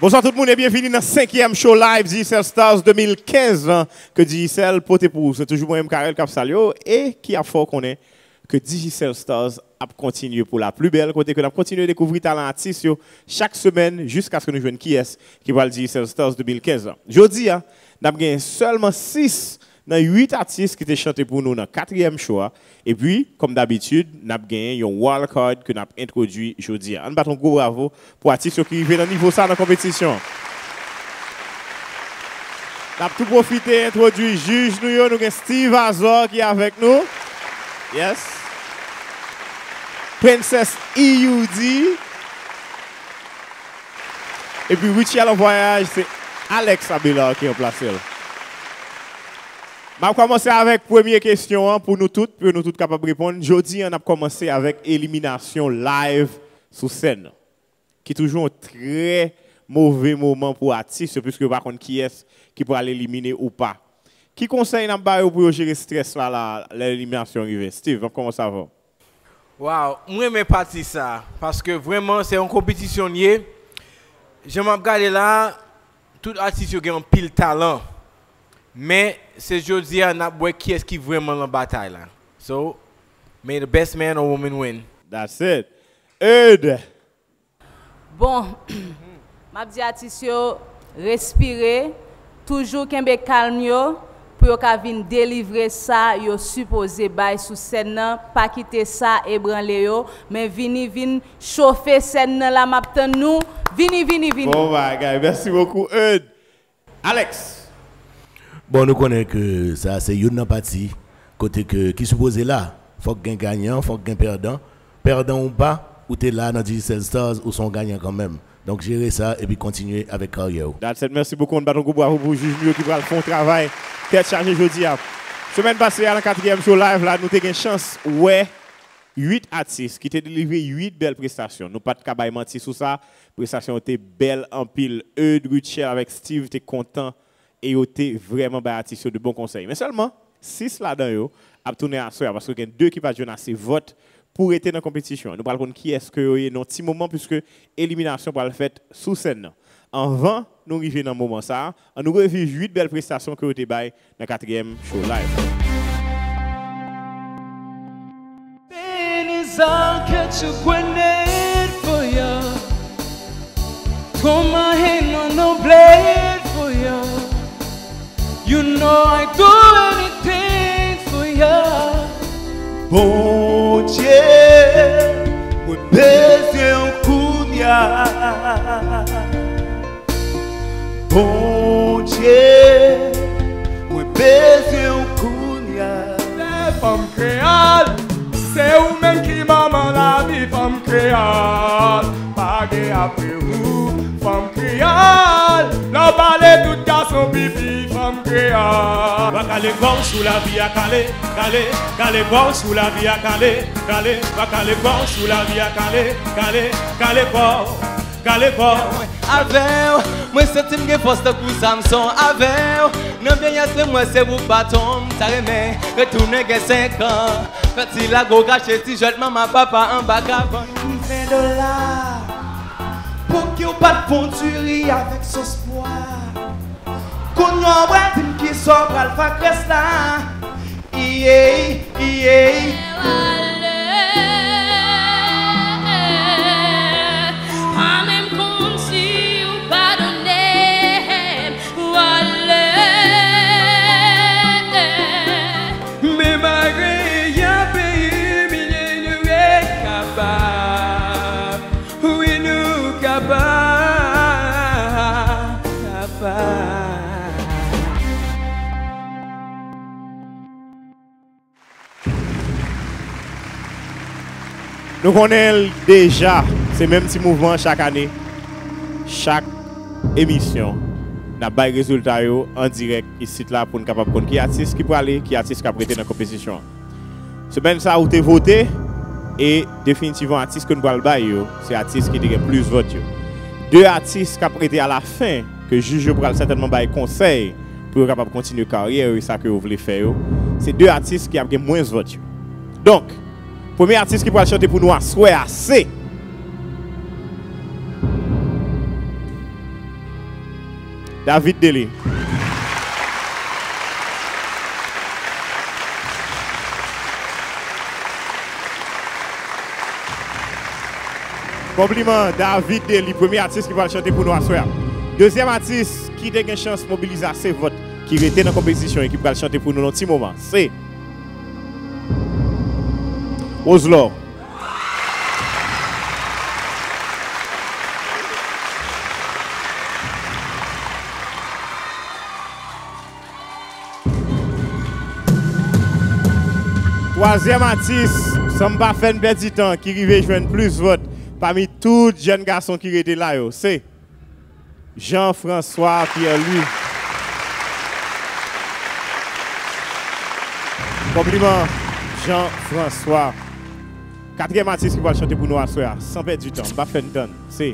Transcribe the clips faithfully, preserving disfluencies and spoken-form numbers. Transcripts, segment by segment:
Bonswa tout moun e byenvini nan senkyèm show live Digicel Stars de mil kenz lan ke Digicel pote pou ou. Se toujou mwen menm Carel k ap salye w e ki ap fè w konnen ke Digicel Stars ap kontinye pou la pli bèl, kote ke n ap kontinye dekouvri talan atis yo chak semèn jiskaske nou jwenn kiyès ki pral Digicel Stars de mil kenz lan. Jodi a, n ap gen sèlman sis nan uit atis ki te chante pou nou nan katriyèm show a. Epi, kòm dabitid, n ap genyen yon wild card ke n ap entwodui jodi a. Ann bat yon gwo bravo pou atis yo ki rive nan nivo sa nan konpetisyon an. N ap tou pwofite entwodui jij nou yo. Nou gen Steve Azor ki avèk nou. Yes. Princess E U D. Epi Richie a lan vwayaj, se Alex Abelard ki ranplase l. M ap kòmanse avèk premye kesyon an pou nou tout, pou nou tout kapab reponn. Jodi a, n ap kòmanse avèk eliminasyon live sou sèn nan, ki toujou yon trè move moman pou atis yo, piske yo pa konn kiyès ki pral elimine ou pa. Ki konsèy n ap ba yo pou yo jere strès la, la, lè eliminasyon rive? Steve, m ap kòmanse avè w. Waw, m renmen pati sa, paske vrèman se yon konpetisyon l ye. Jan m ap gade la, tout atis yo gen anpil talan. Men, se jodi a n ap wè kiyès ki vrèman lan batay la. So, may the best man or woman win. That's it. Eude. Bon, m ap di atis yo, respire, toujou kenbe kalm yo, pou yo ka vin delivre sa yo sipoze bay sou sèn nan, pa kite sa ebranle yo, men vini vin chofe sèn nan la, m ap tann nou, vini, vini, vini. Bon bagay, mèsi bokou Eude. Alex. Bon, nou konnen ke sa se youn nan pati kote ke ki sipoze la. Fòk gen ganyan, fòk gen pèdan. Pèdan ou pa, ou te la nan Digicel Stars, ou se yon ganyan kanmenm. Donk jere sa epi kontinye avèk karyè w. That's it, mèsi bokou, ann bat yon gwo bravo pou jij nou yo ki pral fè yon travay tèt chaje jodi a. Semèn pase a nan katriyèm show live la, nou te gen chans wè uit atis ki te delivre uit bèl prestasyon. Nou pa t ka bay manti sou sa. Prestasyon yo te bèl anpil. Eude, Rutshelle avèk Steve te kontan e yo te vrèman bay atis yo de bon konsèy. Men sèlman, sis ladan yo ap tounen aswè a paske gen de ki pa t jwenn ase vòt pou rete nan konpetisyon an. Nou pral konn kiyès ke yo ye nan yon ti moman piske eliminasyon pral fèt sou sèn nan. Anvan nou rive nan moman sa a, ann nou reviv uit bèl prestasyon ke yo te bay nan katriyèm show live. Ebenezer, catch a grenade for ya. Throw my hand on a blade for ya. You know I do anything for ya. Bondye, mwen bezwen w kounya. Bondye, mwen bezwen w kounya. Lè fanm kreyòl, se ou menm ki manman lavi fanm kreyòl. Pa gen apre ou, fanm kreyòl. Lè w pale tout gason pipi, fanm kreyòl. Va kale kò w sou lavi a kale, kale, kale kò w sou lavi a kale, kale, va kale kò w sou lavi a kale, kale, kale kò w. Kale kò mwen avè w. Mwen santi m gen fòs tankou Samson avè w. Nan vyeyès mwen se bouk baton m ta renmen retounen gen senk an. Fè ti lago kache ti jwèt manman papa anba kabann. M fè dola. Pouki w pa t fon diri avèk sòs pwa? Kounye a w pral di m kisa w pral fè ak rès la. Iyey, iyey. Ale, pa menm konn si ou padone m, w ale. Men malgre y ap imilye nou, nou kapab. Wi, nou kapab, kapab. Nou konnen l deja, se menm ti mouvman an chak ane, chak emisyon. N ap bay rezilta yo an dirèk isit la pou n kapab konn ki atis ki prale, ki atis k ap rete nan konpetisyon an. Semèn sa a ou te vote e definitivman atis ke n pral bay yo se atis ki te gen plis vòt yo. De atis k ap rete alafen ke jij yo pral sètènman bay konsèy pou yo kapab kontinye karyè yo e sa ke yo vle fè yo, se de atis ki ap gen mwens vòt yo. Donk, premye atis ki pral chante pou nou aswè a se David Dely. Konpliman, David Dely, premye atis ki pral chante pou nou aswè a. Dezyèm atis ki te gen chans mobilize ase vòt, ki rete nan konpetisyon e ki pral chante pou nou nan ti moman, se Roselord. Twazyèm atis, san m pa fè n pèdi tan, ki rive jwenn plis vòt pami tout jèn gason ki rete la yo, se Jean François Pierre Louis. Konpliman, Jean François. Katriyèm atis ki pral chante pou nou aswè a, san pèdi tan, m pa fè n tann, se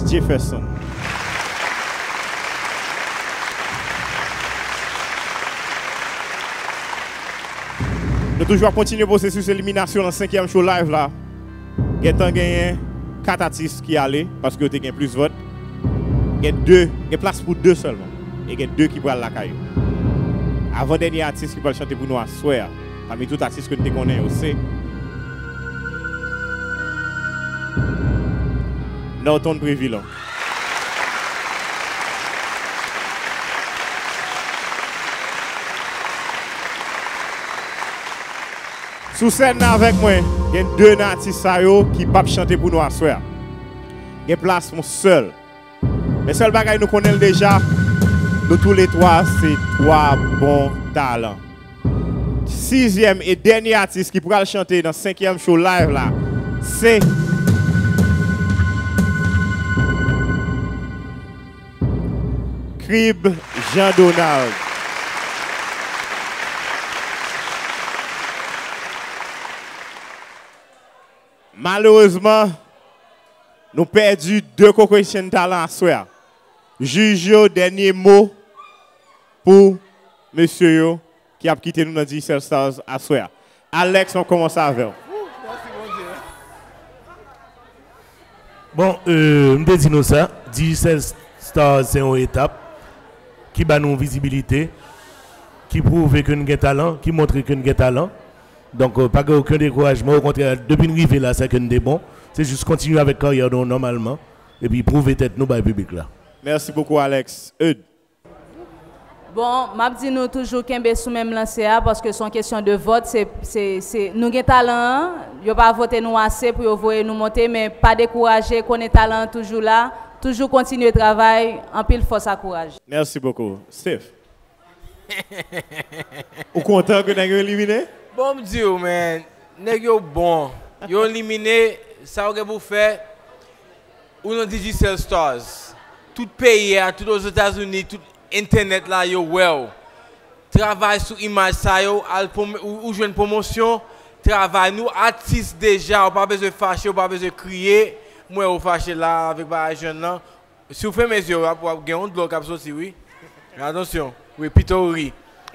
Jefferson. Nou toujou ap kontinye pwosesis eliminasyon nan senkyèm show live la. Gentan genyen kat atis ki ale, paske yo te gen plis vòt. Gen de, gen plas pou de sèlman. E gen de ki pral lakay yo. Avan dènye atis ki pral chante pou nou aswè a, pami tout atis ke n te konnen yo, se Norton Prévilon. Sou sèn nan avèk mwen, gen de nan atis sa yo ki p ap chante pou nou aswè a. Gen plas pou sèl. Men sèl bagay nou konnen l deja, nou toulètwa se twa bon talan. Sizyèm e dènye atis ki pral chante nan senkyèm show live la, se Crib Jean Donald. Malerezman, nou pèdi de kokeysyen talan aswè a. Jij yo, dènye mo pou mesye yo ki ap kite nou nan Digicel Stars aswè a. Alex, m ap kòmanse avè w. Bon, euh, m te di nou sa, Digicel Stars se yon etap ki ba nou vizibilite, ki pwouve ke n gen talan, ki montre ke n gen talan. Donk, euh, pa gen okenn dekourajman, okontrè, depi n rive la, se ke n te bon. Se jis kontinye avèk karyè nou nòmalman, epi pwouve tèt nou bay piblik la. Mèsi bokou, Alex. Eude. Bon, m ap di nou toujou kenbe sou menm lanse a, paske se yon kesyon de vòt, se, se, se, nou gen talan an, yo pa vote nou ase pou yo voye nou monte, men pa dekouraje, konnen talan an toujou la, toujou kontinye travay, anpil fòs ak kouraj. Mèsi bokou. Steph. Ou kontan ke nèg yo elimine? Bon, m di w, man, nèg yo bon. Yo elimine, sa yo gen pou fè, ou nan Digicel Stars. Tout peyi a, tout Ozetazini, tout entènèt la, yo wè w. Travay sou imaj sa yo, al pwom-, ou, ou jwenn pwomosyon, travay. Nou atis deja, ou pa bezwen fache, ou pa bezwen kriye. M wè ou fache la avèk bagay jèn lan. Si w fèmen zye w, w ap, w ap gen yon dlo k ap soti, wi. Atansyon. Wi, pito w ri.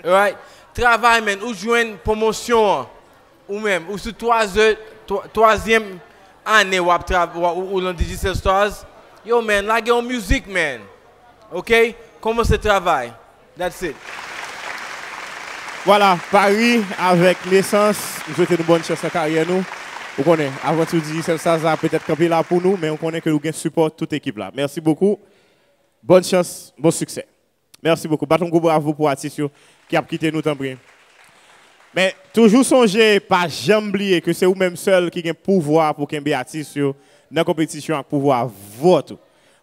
Alright? Travay, man. Ou jwenn pwomosyon an. Ou menm, ou sou twa zè, twa, twazyèm ane w ap tra-, w ap, ou, ou nan Digicel Stars. Yo, man, lage yon mizik, man. Ok? Kòmanse travay. That's it. Vwala, pari avèk nesans. M swete nou bòn chans nan karyè nou. Ou konnen, avanti Digicel Stars la petèt kanpe la pou nou, men ou konnen ke nou gen sipò tout ekip la. Mèsi bokou. Bòn chans, bon siksè. Mèsi bokou. Bat yon gwo bravo pou atis yo ki ap kite nou, tanpri. Men, toujou sonje, pa janm bliye ke se ou menm sèl ki gen pouvwa pou kenbe atis yo nan konpetisyon ak pouvwa vòt ou.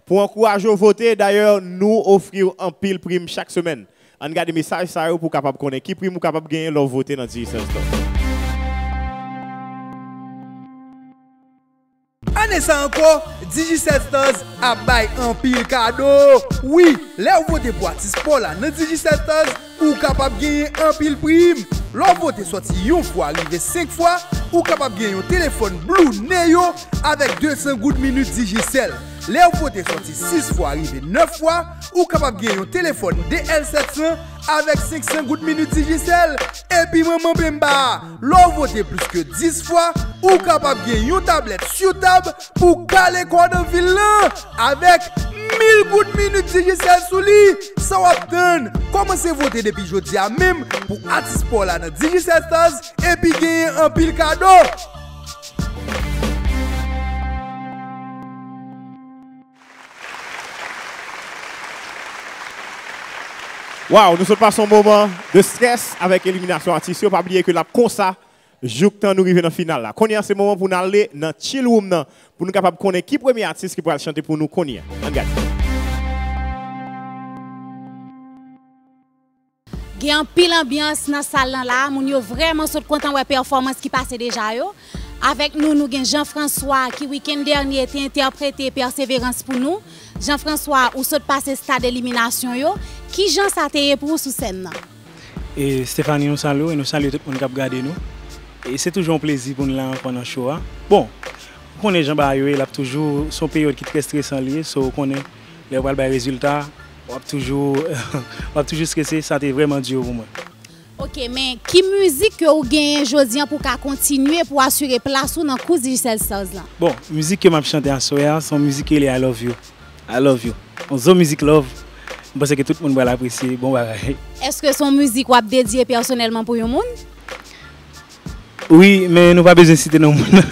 Pou ankouraje w vote, dayè, nou ofri w anpil prim chak semèn. Ann gade mesaj sa yo pou w kapab konnen ki prim ou kapab genyen lè w vote nan Digicel Store. Ane sa ankò, Digicel Stars ap bay anpil kado. Wi, lè w vote pou atis pa w la nan Digicel Stars, ou kapab genyen anpil prim. Lè w vote sòti yon fwa rive senk fwa, ou kapab gen yon telefòn Blue Neo avèk de san goud minit Digicel. Lè w vote sòti sis fwa rive nèf fwa, ou kapab gen yon telefòn D L sèt san avèk senk san goud minit Digicel. Epi manman penba, lè w vote plis ke dis fwa, ou kapab gen yon tablèt sou tab pou kale kò w nan vil lan avèk Pil goud minit Digicel sou li, sa w ap tann? Kòmanse vote depi jodi a menm pou atis pa w la nan Digicel Stars epi genyen anpil kado! Waw, nou sot pase yon moman de strès avèk eliminasyon atis yo. Pa bliye ke l ap konsa jouktan nou rive nan final la. Kounye a, se moman pou n ale nan chill room nan, pou nou kapab konnen ki premye atis ki pral chante pou nou kounye a. Ann gade. Gen anpil anbyans nan sal lan la, moun yo vrèman sot kontan wè pèfòmans ki pase deja yo. Avèk nou, nou gen Jean François ki wikenn dènye te entèprete Pèseverans pou nou. Jean François, ou sot pase stad eliminasyon yo. Kijan sa te ye pou ou sou sèn nan? E Stephanie, nou salye w e nou salye tout moun k ap gade nou. E se toujou yon plezi pou n la ankò nan show a. Bon, ou konnen jan bagay yo ye, l ap toujou, se yon peryòd ki trè stresan li ye, so ou konnen, lè yo pral bay rezilta, w ap toujou, w ap toujou strese, sa te vrèman di pou mwen. Ok, men ki mizik ke ou genyen jodi an pou w ka kontinye pou asire plas ou nan kous Digicel Stars lan? Bon, mizik ke m ap chante aswè a, se yon mizik ki rele I Love You. I Love You. Yon zo mizik love. M panse ke tout moun pral apresye. Bon bagay. Èske se yon mizik w ap dedye pèsonèlman pou yon moun? Wi, men nou pa bezwen site non moun.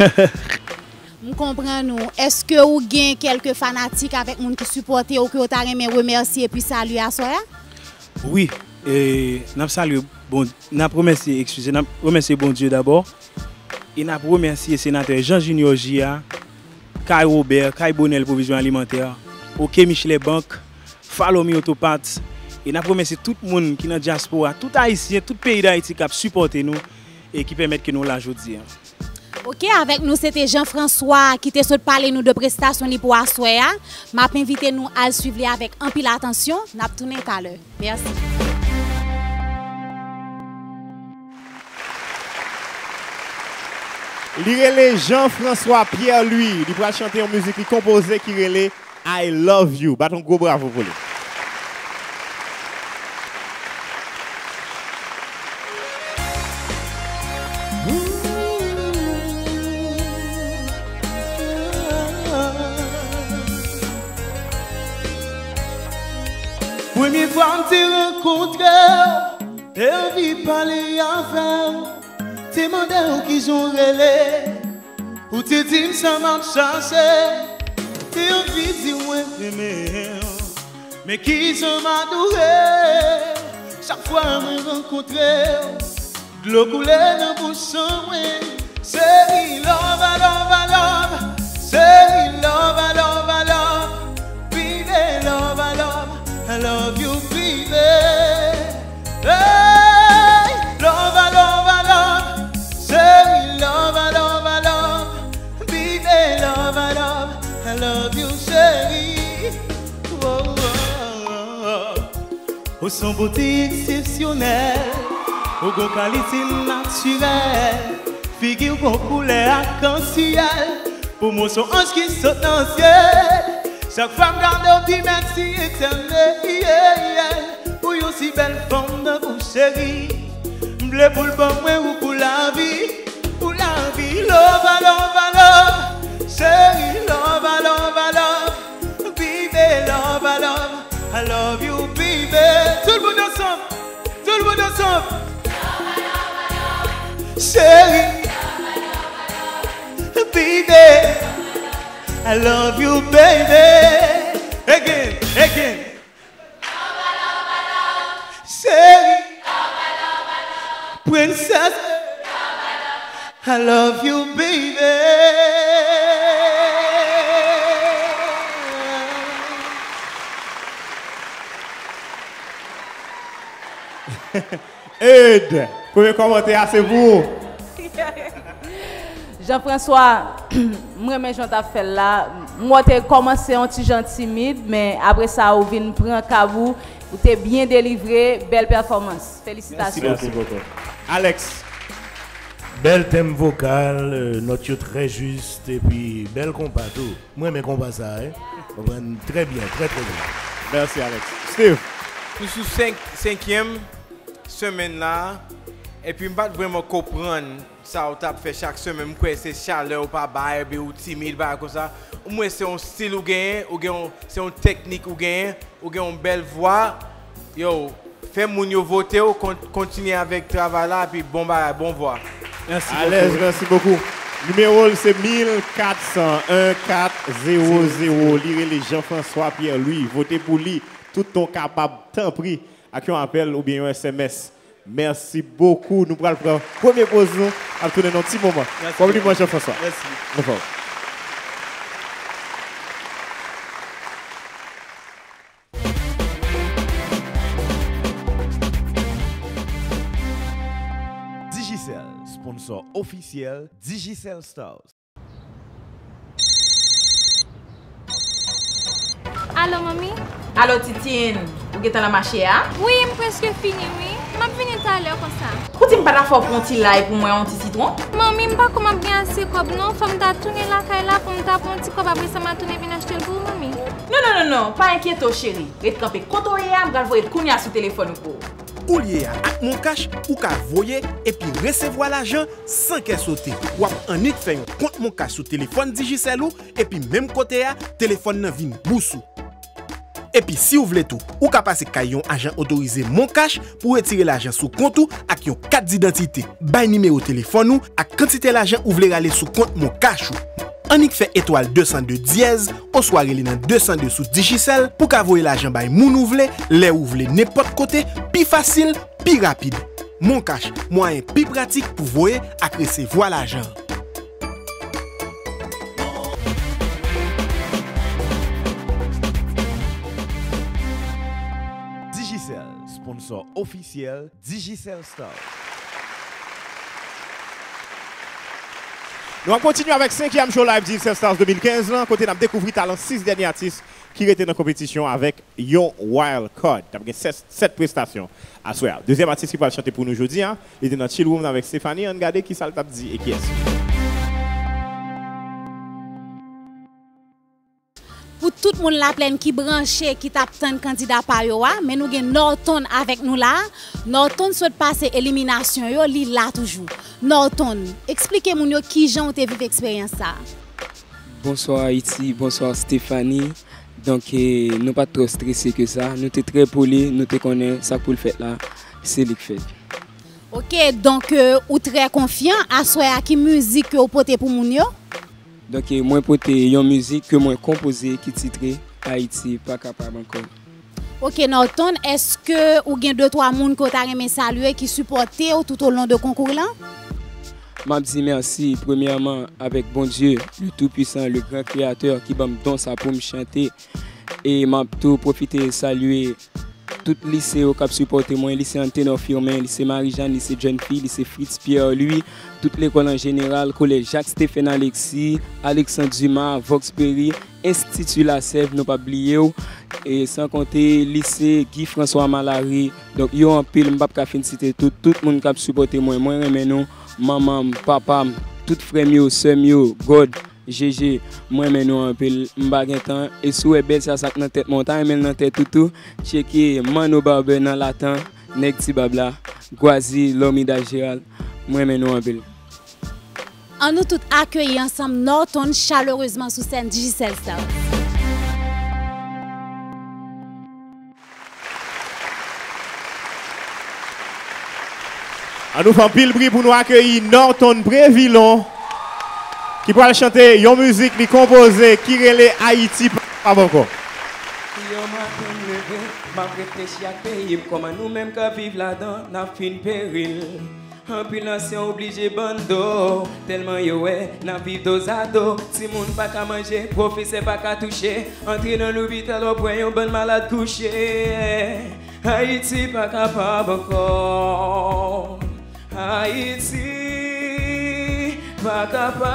M konprann ou. Èske ou gen kèlke fanatik avèk moun ki sipòte w ke w ta renmen remèsye epi salye aswè a? Wi, e, n ap salye Bon, n ap remèsye, eskize, n ap remèsye Bondye dabò. E n ap remèsye senatè Jean Junior J A, Kay Robert, Kay Bonèl Pwovizyon Alimantè, OK Michelet Bank, Follow Me Auto Parts. E n ap remèsye tout moun ki nan dyaspora, tout Ayisyen, tout peyi Dayiti k ap sipòte nou e ki pèmèt ke nou la jodi a. Ok, avèk nou se te Jean François ki te sot pale nou de prestasyon li pou aswè a. M ap envite nou al swiv li avèk anpil atansyon. N ap tounen talè. Mèsi. Li rele Jean François Pierre Louis. Li pral chante yon mizik li konpoze ki rele I Love You. Bat yon gwo bravo pou li. Premye fwa m te rankontre w, te anvi pale avè w, te mande w kijan w rele. Ou te di m sa m ap chache, te anvi di w mwen renmen w. Men kijan m adore w, chak fwa mwen rankontre w, dlo koule nan bouch mwen. Cheri, love, I love, I love. Cheri, love, I love, I love. Baby, love, I love, I love you, baby. Hey, love, I love, I love. Cheri, love, I love, I love. Baby, love, I love, I love you, cheri. Oh, oh, oh, oh. Ou se yon bote eksepsyonèl. Ou gon kalite natirèl. Figi w gon koulè akansyèl. Pou mwen se yon anj ki sot nan syèl. Chak fwa m gade w, m di mèsi Etènèl. Pou yon si bèl fanm tankou w, cheri. M vle pou l ban mwen ou pou lavi. Pou lavi, love, I love, I love. Cheri, love, I love, I love. Baby, love, I love, I love you, baby. Tout moun ansanm, tout moun ansanm. Cheri, baby, I love you, baby. Again, again. Cheri, princess, I love you, baby. Ed, premye kòmantè a se pou ou. Jean François, m renmen jan w t ap fè l la. M wè w te kòmanse yon ti jan timid, men apre sa ou vin pran kab ou, ou te byen delivre, bèl pèfòmans. Felisitasyon. Mèsi bokou. Alex. Bèl tenb vokal, euh, nòt yo trè jis, epi bèl konpa tou. Mwen renmen konpa sa, wi. Konprann trè byen, trè, trè byen. Mèsi, Alex. Steve. Nou sou senk, senkyèm semèn la. Epi m pa t vrèman konprann sa w t ap fè chak semèn. M kwè se chalè ou pa bay, epi ou timid, bagay konsa. M wè se yon stil ou genyen, ou gen yon, se yon teknik ou genyen, ou gen yon bèl vwa. Yo, fè moun yo vote w, kon-, kontinye avèk travay la, epi bon bagay, bon vwa. Mèsi bokou. Alèz, mèsi bokou. Nimewo l se mil kat san en kat zewo zewo. Li rele Jean François Pierre Louis. Vote pou li. Tout tan w kapab, tanpri, ak yon apèl oubyen yon S M S. Mèsi bokou. Nou pral pran premye poz nou. N ap tounen nan yon ti moman. Mèsi. Kòm li manje François. Mèsi. Nou fò. Digicel, sponsor ofisyèl Digicel Stars. Alo, manmi? Alo, Titine, ou gentan nan mache a? Wi, m prèske fini, wi. M ap vini talè konsa. Ou di m pa ta fè w pran yon ti lay pou mwen, yon ti sitwon? Manmi, m pa kwè m ap gen ase kòb, non. Fò m ta tounen lakay la pou m ta pran yon ti kòb, apre sa, m a tounen vin achte l pou ou, manmi. Non, non, non, non, pa enkyete w, cheri. Ret kanpe kote w ye a, m pral voye l kounye a sou telefòn ou pou ou. Koulye a, ak MonCash, ou ka voye epi resevwa lajan san kè sote. W ap annik fè yon kont MonCash sou telefòn Digicel ou, epi menm kote a, telefòn nan vin bous ou. Epi si w vle tou, ou ka pase kay yon ajan otorize MonCash pou w retire lajan sou kont ou ak yon kat didantite. Bay nimewo telefòn ou ak kantite lajan ou vle rale sou kont MonCash ou. Annik fè etwal de san de dyèz oswa rele nan de san de sou Digicel pou ka voye lajan bay moun ou vle, lè ou vle, nenpòt kote, pi fasil, pi rapid. MonCash, mwayen pi pratik pou voye ak resevwa lajan. Digicel, sponsor ofisyèl Digicel Star. Nou ap kontinye avèk senkyèm show live Digicel Stars de mil kenz lan, kote n ap dekouvri talan sis dènye atis ki rete nan konpetisyon avèk yon wild card. N ap gen sèt, sèt prestasyon aswè a. Dezyèm atis ki pral chante pou nou jodi a, li te nan Chill Room avèk Stephanie. Ann gade kisa l t ap di e kiyès li. Pou tout moun Laplèn ki branche, ki t ap tann kandida pa yo a, men nou gen Norton avèk nou la. Norton sot pase eliminasyon yo, li la toujou. Norton, eksplike moun yo kijan w te viv eksperyans sa a. Bonswa Ayiti, bonswa Stephanie. Donk, eh, nou pa t twò strese ke sa. Nou te trè poli, nou te konnen sa k pou l fèt la, se li k fèt. Ok, donk, eh, ou trè konfyan. Aswè a, ki mizik ke w pote pou moun yo? Donk, eh, mwen pote yon mizik ke mwen konpoze ki titre Ayiti pa kapab ankò. Ok, Norton, èske ou gen de twa moun ke w ta renmen salye ki sipòte w toutolon de konkou lan? M ap di mèsi, premyèman, avèk Bondye, le Tout-Puissant, le Grand Créateur, ki ban m don sa pou m chante. E m ap tou pwofite salye tout lise yo k ap sipòte mwen, lise Anténor Firmin, lise Marie-Jeanne, lise Jènfi, lise Fritz Pierre Louis, tout lekòl an jeneral, kolèj Jacques Stephen Alexis, Alexandre Dumas, Vox Perry, Enstiti Lasèv, nou p ap bliye w, e san konte lise Guy François Malary. Donk, yo anpil, m p ap ka fin site tout, tout moun k ap sipòte mwen. Mwen renmen nou, manman m, papa m, tout frè m yo, sè m yo, God, Jeje, mwen renmen nou anpil, m pa gen tan, e si w wè bèl sa, sa k nan tèt mwen, w ta renmen l nan tèt ou tou, tcheke Manno Barber nan Latan, nèg Ti Bab la, Gwazi, Lòmida Jeral, mwen renmen nou anpil. Ann nou tout akeyi ansanm Norton chalerezman sou sèn Digicel Stars. Ann nou fè anpil bri pou nou akeyi Norton Prévilon, ki pral chante yon mizik li konpoze ki rele Ayiti pa kapab ankò. Yon maten m leve, m ap reflechi ak peyi m, kòman nou menm k ap viv ladan n ap fin peri l. Anpil ansyen oblije bann do, tèlman yo wè n ap viv dozado. Timoun pa ka manje, pwofesè pa ka touche, antre nan lopital w ap wè yon bann malad kouche. Ayiti pa kapab ankò. Ayiti pa kapab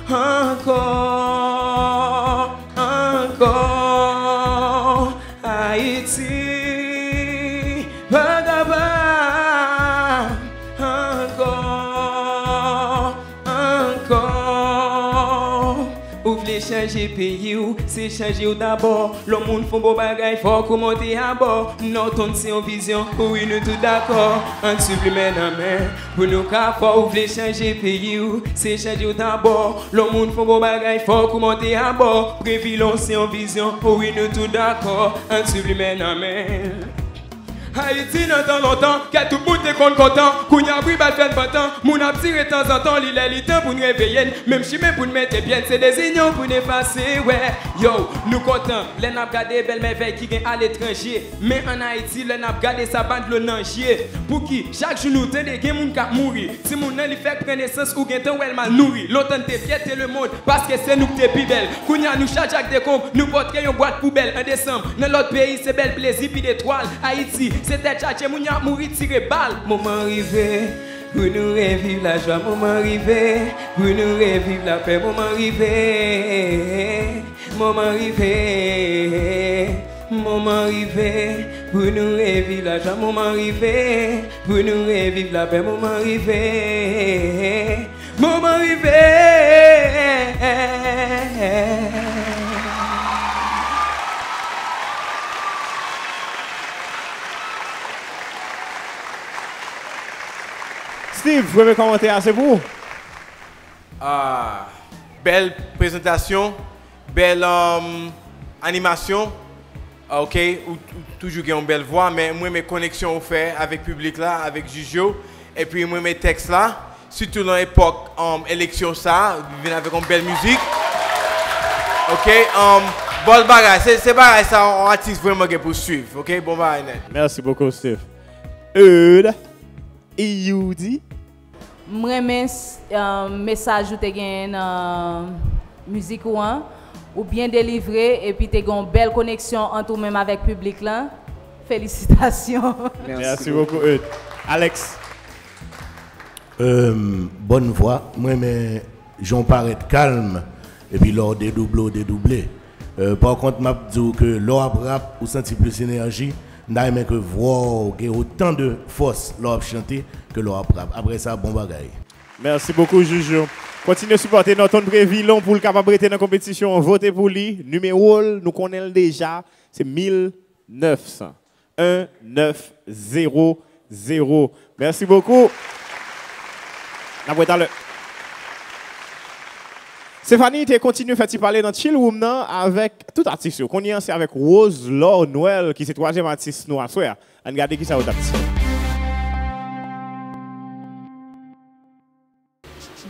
ankò, ankò. Ayiti pa kapab ankò, ankò. Ouvri Chanje peyi w, se chanje w dabò. Lè yon moun fè yon bon bagay, fòk ou monte abò. Nòtonn se yon vizyon, wi, nou tout dakò. Ann swiv li men nan men, pou nou ka fò. Ou vle chanje peyi w, se chanje w dabò. Lè yon moun fè yon bon bagay, fòk ou monte abò. Previlon se yon vizyon, wi, nou tout dakò. Ann swiv li men nan men. Ayiti nan tan lontan, kè tout moun te konn kontan. Kounye a bri bal fè n pantan. Moun ap tire tanzantan, li lè li tan pou n reveye n. Menm chimen pou n mete pye n, se dezinyon pou n efase, wè. Yo, nou kontan lè n ap gade bèl mèvèy ki gen aletranje. Men ann Ayiti, lè n ap gade sa, pa dlo nan je. Pouki chak jou nou tande gen moun k ap mouri? Timoun nan li fèk pran nesans, ou gentan wè l mal nouri. Lontan n te fyète lemonn, paske se nou k te pi bèl. Kounye a nou chaje ak dekonb, nou pote yon bwat poubèl. An desanm, nan lòt peyi, se bèl plezi, pi detwal. Ayiti, se tèt chaje, moun y ap mouri, tire bal. Moman rive pou nou reviv lajwa. Moman rive pou nou reviv lapè. Moman rive. Moman rive. Moman rive pou nou reviv lajwa. Moman rive pou nou reviv lapè. Moman rive. Moman rive. Steve, premye kòmantè a se pou ou. Ah, bèl prezantasyon, bèl, um, animasyon. Ah, ok, ou, ou toujou gen yon bèl vwa, men mwen renmen koneksyon ou fè avèk piblik la, avèk jij yo. Epi mwen renmen tèks la, sitou nan epòk, um, eleksyon sa, li vin avèk yon bèl mizik. Ok, um, bèl bagay, se, se bagay sa, yon atis vrèman gen pou swiv. Ok, bon bagay nèt. Merci beaucoup, Steve. Eude, Youdi. M renmen s-, um, mesaj ou te genyen nan mizik ou an. Ou byen delivre, epi te gen yon bèl koneksyon ant ou menm avèk piblik lan. Felisitasyon. Merci beaucoup, Eude. Alex. Euh, bòn vwa. Mwen renmen jan w parèt kalm, epi lè w dedouble, w dedouble. Euh, pa kont, m ap di w ke lè w ap rap, ou santi plis enèji. M ta renmen ke vwa w gen otan de fòs lè w ap chante ke lè w ap rap. Apre sa, bon bagay. Merci beaucoup, Joujou. Kontinye sipòte Norton Prévilon pou l kapab rete nan konpetisyon an. Vote pou li. Nimewo l, nou konnen l deja. Se mil nèf san. Un nèf zéro zéro. Merci beaucoup. N ap wè talè. Stéphanie te kontinye fè ti pale nan Chill Room nan avèk tout atis yo. Kounye an, se avèk Roselor Noël, ki se twazyèm atis nou aswè a. Ann gade kisa yo t ap di.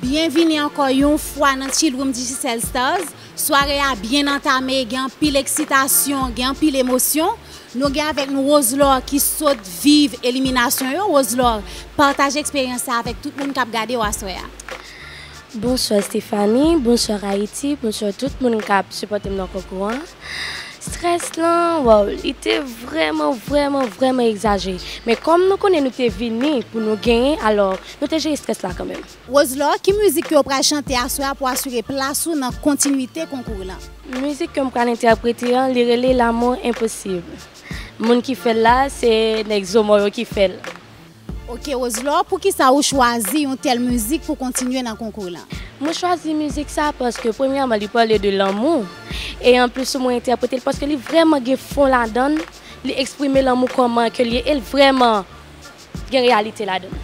Byenvini ankò yon fwa nan Chill Room Digicel Stars. Sware a byen antame, gen anpil eksitasyon, gen anpil emosyon. Nou gen avèk nou Roselor ki sot viv eliminasyon yo. Roselor, pataje eksperyans sa avèk tout moun k ap gade w aswè a. Bonswa Stéphanie, bonswa Ayiti, bonswa tout moun k ap sipòte m nan konkou an. Strès lan, waw, li te vrèman, vrèman, vrèman egzajere. Men kòm nou konnen nou te vini pou nou genyen, alò, nou te jere strès la kanmenm. Roselor, ki mizik ke w pral chante aswè a pou asire plas ou nan kontinwite konkou lan? Mizik ke m pral entèprete an, li rele L'amour impossible. Moun ki fè l la, se nèg Zomò yo ki fè l. Ok, Roselor, poukisa ou chwazi yon tèl mizik pou kontinye nan konkou lan? Mwen chwazi mizik sa paske, premyèman, li pale de lanmou. E anplis, mwen entèprete l paske li vrèman gen fon ladan l. Li eksprime lanmou kòman ke l ye. E l vrèman gen reyalite ladan l.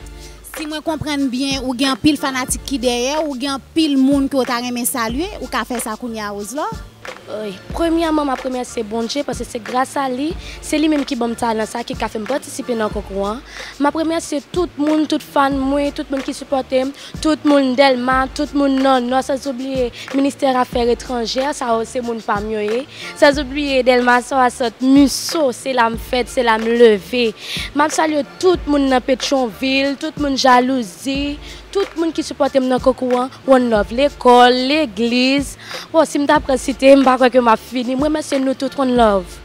Si mwen konprann byen, ou gen anpil fanatik ki dèyè w, ou gen anpil moun ke w ta renmen salye, ou ka fè sa kounye a, Roselor? Wi. Premyèman, m ap remèsye Bondye, paske se gras a li, se li menm ki ban m talan sa, ki ka fè m patisipe nan konkou an. M ap remèsye tout moun, tout fan mwen, tout moun ki sipòte m, tout moun Dèlma, tout moun nan Nò, san oubliye ministè afè etranjè, sa yo se moun pa m yo ye. San oubliye Dèlma, Sawasòt, Miso, se la m fèt, se la m leve. M ap salye tout moun nan Petyonvil, tout moun Jalouzi, tout moun ki sipòte m nan konkou an, One Love, lekòl, legliz. Bon, si m ta pran site, m pa kwè ke m ap fini. Mwen, remèsye nou tout, One Love.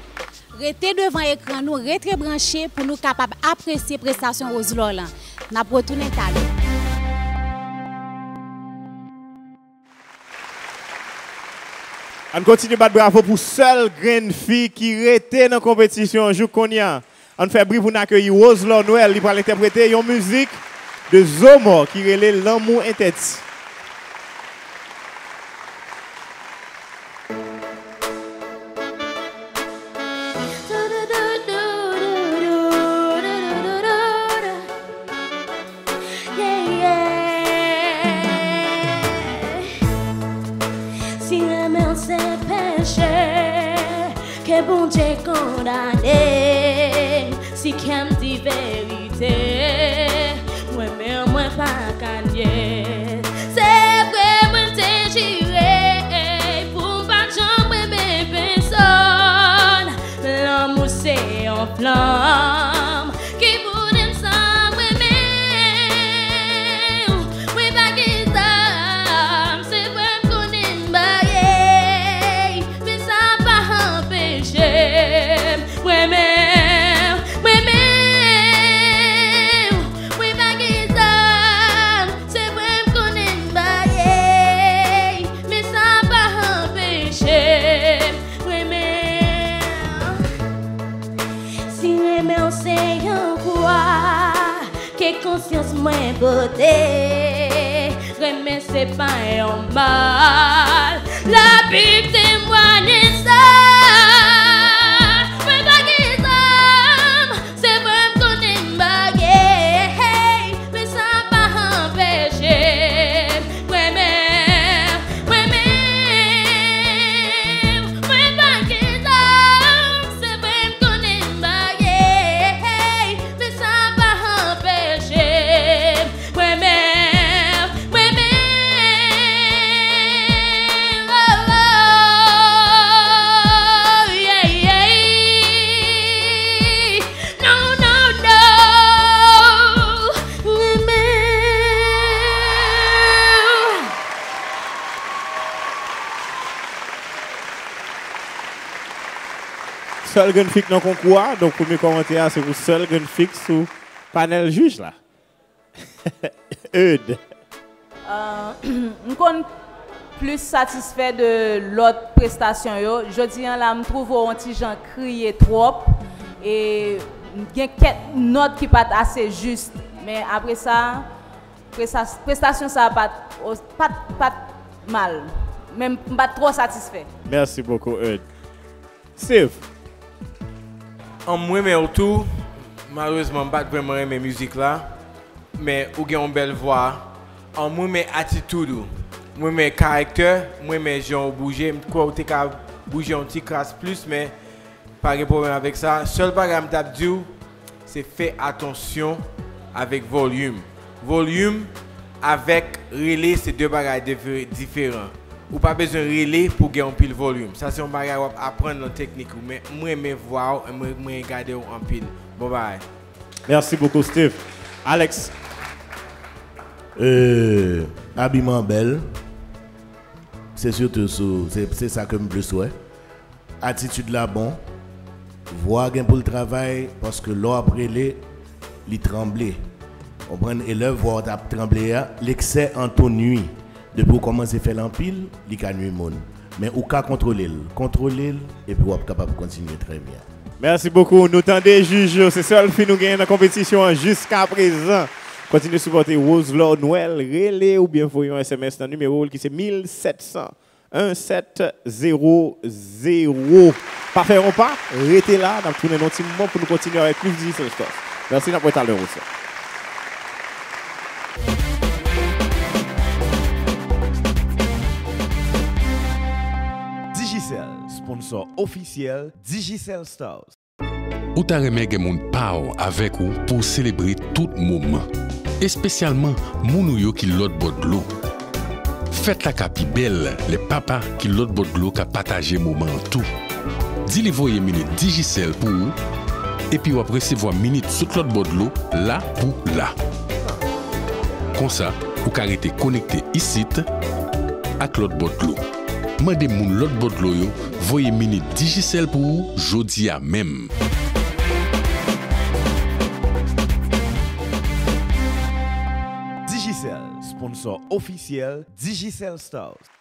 Rete devan ekran nou, rete branche pou nou kapab apresye prestasyon Roselor lan. N ap retounen talè. Ann kontinye bat bravo pou sèl grenn fi ki rete nan konpetisyon an jouk kounye a. Ann fè bri pou n akeyi Roselor Noël, li pral entèprete yon mizik de Zomò ki rele Lanmou Entèdi. Bondye kondane m, si kè m di verite, mwen menm mwen pa ka nye. Se vre mwen te jire pou m pa janm renmen pèsonn. Lanmou se yon flanm ki boule m san mwen menm. Mwen pa gen zam, se vre m konnen m baye, men sa pa anpeche m. Mwen menm, mwen menm, mwen pa gen zam, se vre m konnen m baye, men sa pa anpeche m. Mwen menm, si renmen w se yon kwa ke konsyans mwen pote, renmen se pa yon mal. Labib temwanye sa. Mwen pa gen zam, se vre m konnen m baye, men sa pa anpeche m. Mwen menm, mwen menm, mwen pa gen zam, se vre m konnen m baye, men sa pa anpeche m. Mwen menm, mwen menm, oh, oh, yeah, yeah. No, no, no. Mwen menm. Sèl grenn fik nan konkou a, donk premye kòmantè a se pou sèl grenn fik sou panèl jij la. Eude. Euh, m konn plis satisfè de lòt prestasyon yo. Jodi an la, m twouve w yon ti jan kriye twòp. E gen kèk nòt ki pa t ase jis. Men apre sa, presta-, prestasyon sa a pa t, pa t, pa t mal. Men m pa t twò satisfè. Mèsi bokou, Eude. Steve. An, m renmen w tou. Malerezman, m pa t vrèman renmen mizik la. Men ou gen yon bèl vwa. An, m renmen atitid ou. M renmen karaktè. M renmen jan w bouje. M kwè w te ka bouje yon ti kras plis, men pa gen pwoblèm avèk sa. Sèl bagay m t ap di w, se fè atansyon avèk volim. Volim avèk rele se de bagay dife-, diferan. Ou pa bezwen rele pou gen yon pil volim. Sa se yon bagay w ap aprann nan teknik ou. Men m renmen vwa w, m renmen gade w anpil. Bon bagay. Mèsi bokou, Steve. Alex. Euh, abiman bèl. Se sitou sou, se, se sa ke m plis wè. Atitid la bon. Vwa gen pou l travay, paske lè w ap rele, li tranble. Konprann? E lè vwa w t ap tranble a, l'excès en tout nuit. Depi w kòmanse fè l anpil, li ka nui moun. Men ou ka kontwole l. Kontwole l, epi w ap kapab kontinye trè byen. Mèsi bokou. Nou tande jij yo. Se sèl fi nou genyen nan konpetisyon an jiskaprezan. Kontinye sipòte Roselor Noël. Rele oubyen voye yon S M S nan nimewo l ki se mil sèt san. En sèt zewo zewo. Pa fè yon pa, rete la, n ap tounen nan yon ti moman pou nou kontinye avèk plis Digicel Stars. Mèsi, n ap wè talè, Roselor. Digicel, sponsor ofisyèl Digicel Stars. Ou ta renmen gen moun pa w avèk ou pou w selebre tout moman, espesyalman moun ou yo ki lòt bò dlo. Fèt la ka pi bèl lè papa ki lòt bò dlo ka pataje moman an tou. Di li voye minit Digicel pou ou, epi w ap resevwa minit sot lòt bò dlo la pou la. Konsa, ou ka rete konekte isit ak lòt bò dlo. Mande moun lòt bò dlo yo voye minit Digicel pou ou jodi a menm. Digicel, sponsor ofisyèl Digicel Stars.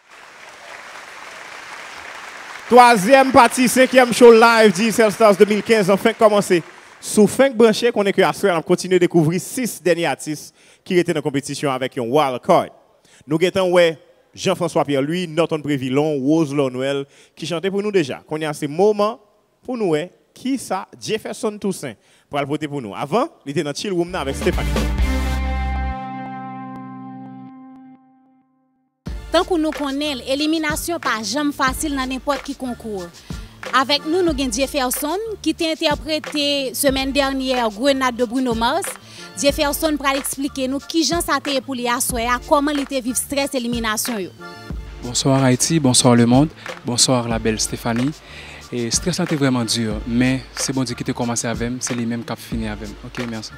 Twazyèm pati, senkyèm show live Digicel Stars de mil kenz an fenk kòmanse. Si w fenk branche, konnen ke aswè a n ap kontinye dekouvri sis dènye atis ki rete nan konpetisyon avèk yon wild card. Nou gentan wè Jean François Pierre Louis, Norton Prévilon, Roselor Noël ki chante pou nou deja. Kounye a se moman pou nou wè kisa Jefferson Toussaint pral pote pou nou. Avan, li te nan Chill Room nan avèk Stephanie. Tankou nou konnen l, eliminasyon pa janm fasil nan nenpòt ki konkou. Avèk nou, nou gen Jefferson, ki te entèprete semèn dènyè Grenade de Bruno Mars. Jefferson pral eksplike nou kijan sa te ye pou li aswè a, kòman li te viv strès eliminasyon yo. Bonsoir Haïti, bonsoir le monde, bonsoir la belle Stéphanie. E strès la te vrèman di, men se Bondye ki te kòmanse avè m, se li menm k ap fini avè m. Ok, mèsi.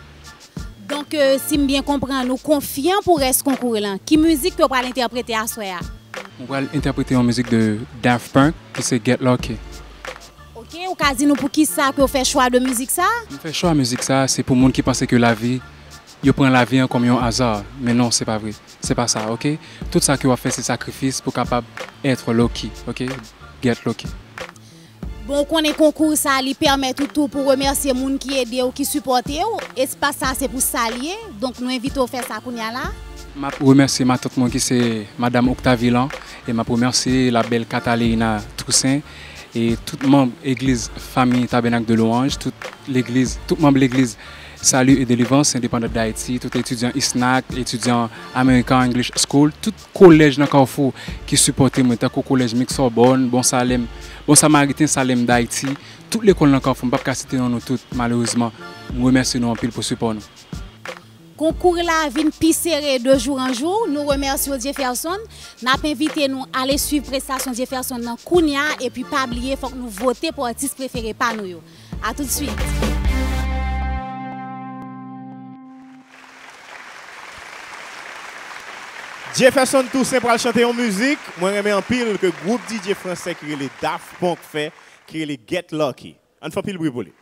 Donk, euh, si m byen konprann, ou konfyan pou rès konkou lan. Ki mizik ke w pral entèprete aswè a? Mwen pral entèprete yon mizik de Daft Punk ki se Get Lucky. Ok, ou ka di nou poukisa ke w fè chwa de mizik sa? Mwen fè chwa mizik sa, se pou moun ki panse ke lavi, yo pran lavi an kòm yon aza. Men non, se pa vre. Se pa sa, ok? Tout sa ke w ap fè, se sakrifis pou kapab être lucky, ok? Get lucky. Bon, ou konnen konkou sa, li pèmèt ou tou pou remèsye moun ki ede w, ki sipòte w. Espas sa, se pou sa l ye. Donk, nou envite w fè sa kounye a la. M ap remèsye matant mwen ki se Madam Octavie lan, e m ap remèsye la belle Cataleina Toussaint, e tout manm egliz fanmi Tabernacle de Louange, tout legliz, tout manm legliz Salut et Délivrance, Indépendant d'Haïti, tout etidyan ISNAC, etidyan American English School, tout kolèj nan Kafou ki sipòte mwen, tankou kolèj Mik Sorbonne, Bon Salem, Bon Samariten, Salem d'Haïti, tout lekòl nan Kafou, m p ap ka site non nou tout, malerezman. M remèsye nou anpil pou sipò nou. Konkou la vin pi sere de jou an jou. Nou remèsye w, Jefferson. N ap envite nou ale swiv prestasyon Jefferson nan kounye a, epi pa bliye, fòk nou vote pou atis prefere pa nou yo. A tout de suite. Jefferson Toussaint pral chante yon mizik mwen renmen anpil ke gwoup D J fransè ki rele Daft Punk fè, ki rele Get Lucky. Ann fè anpil bri pou li.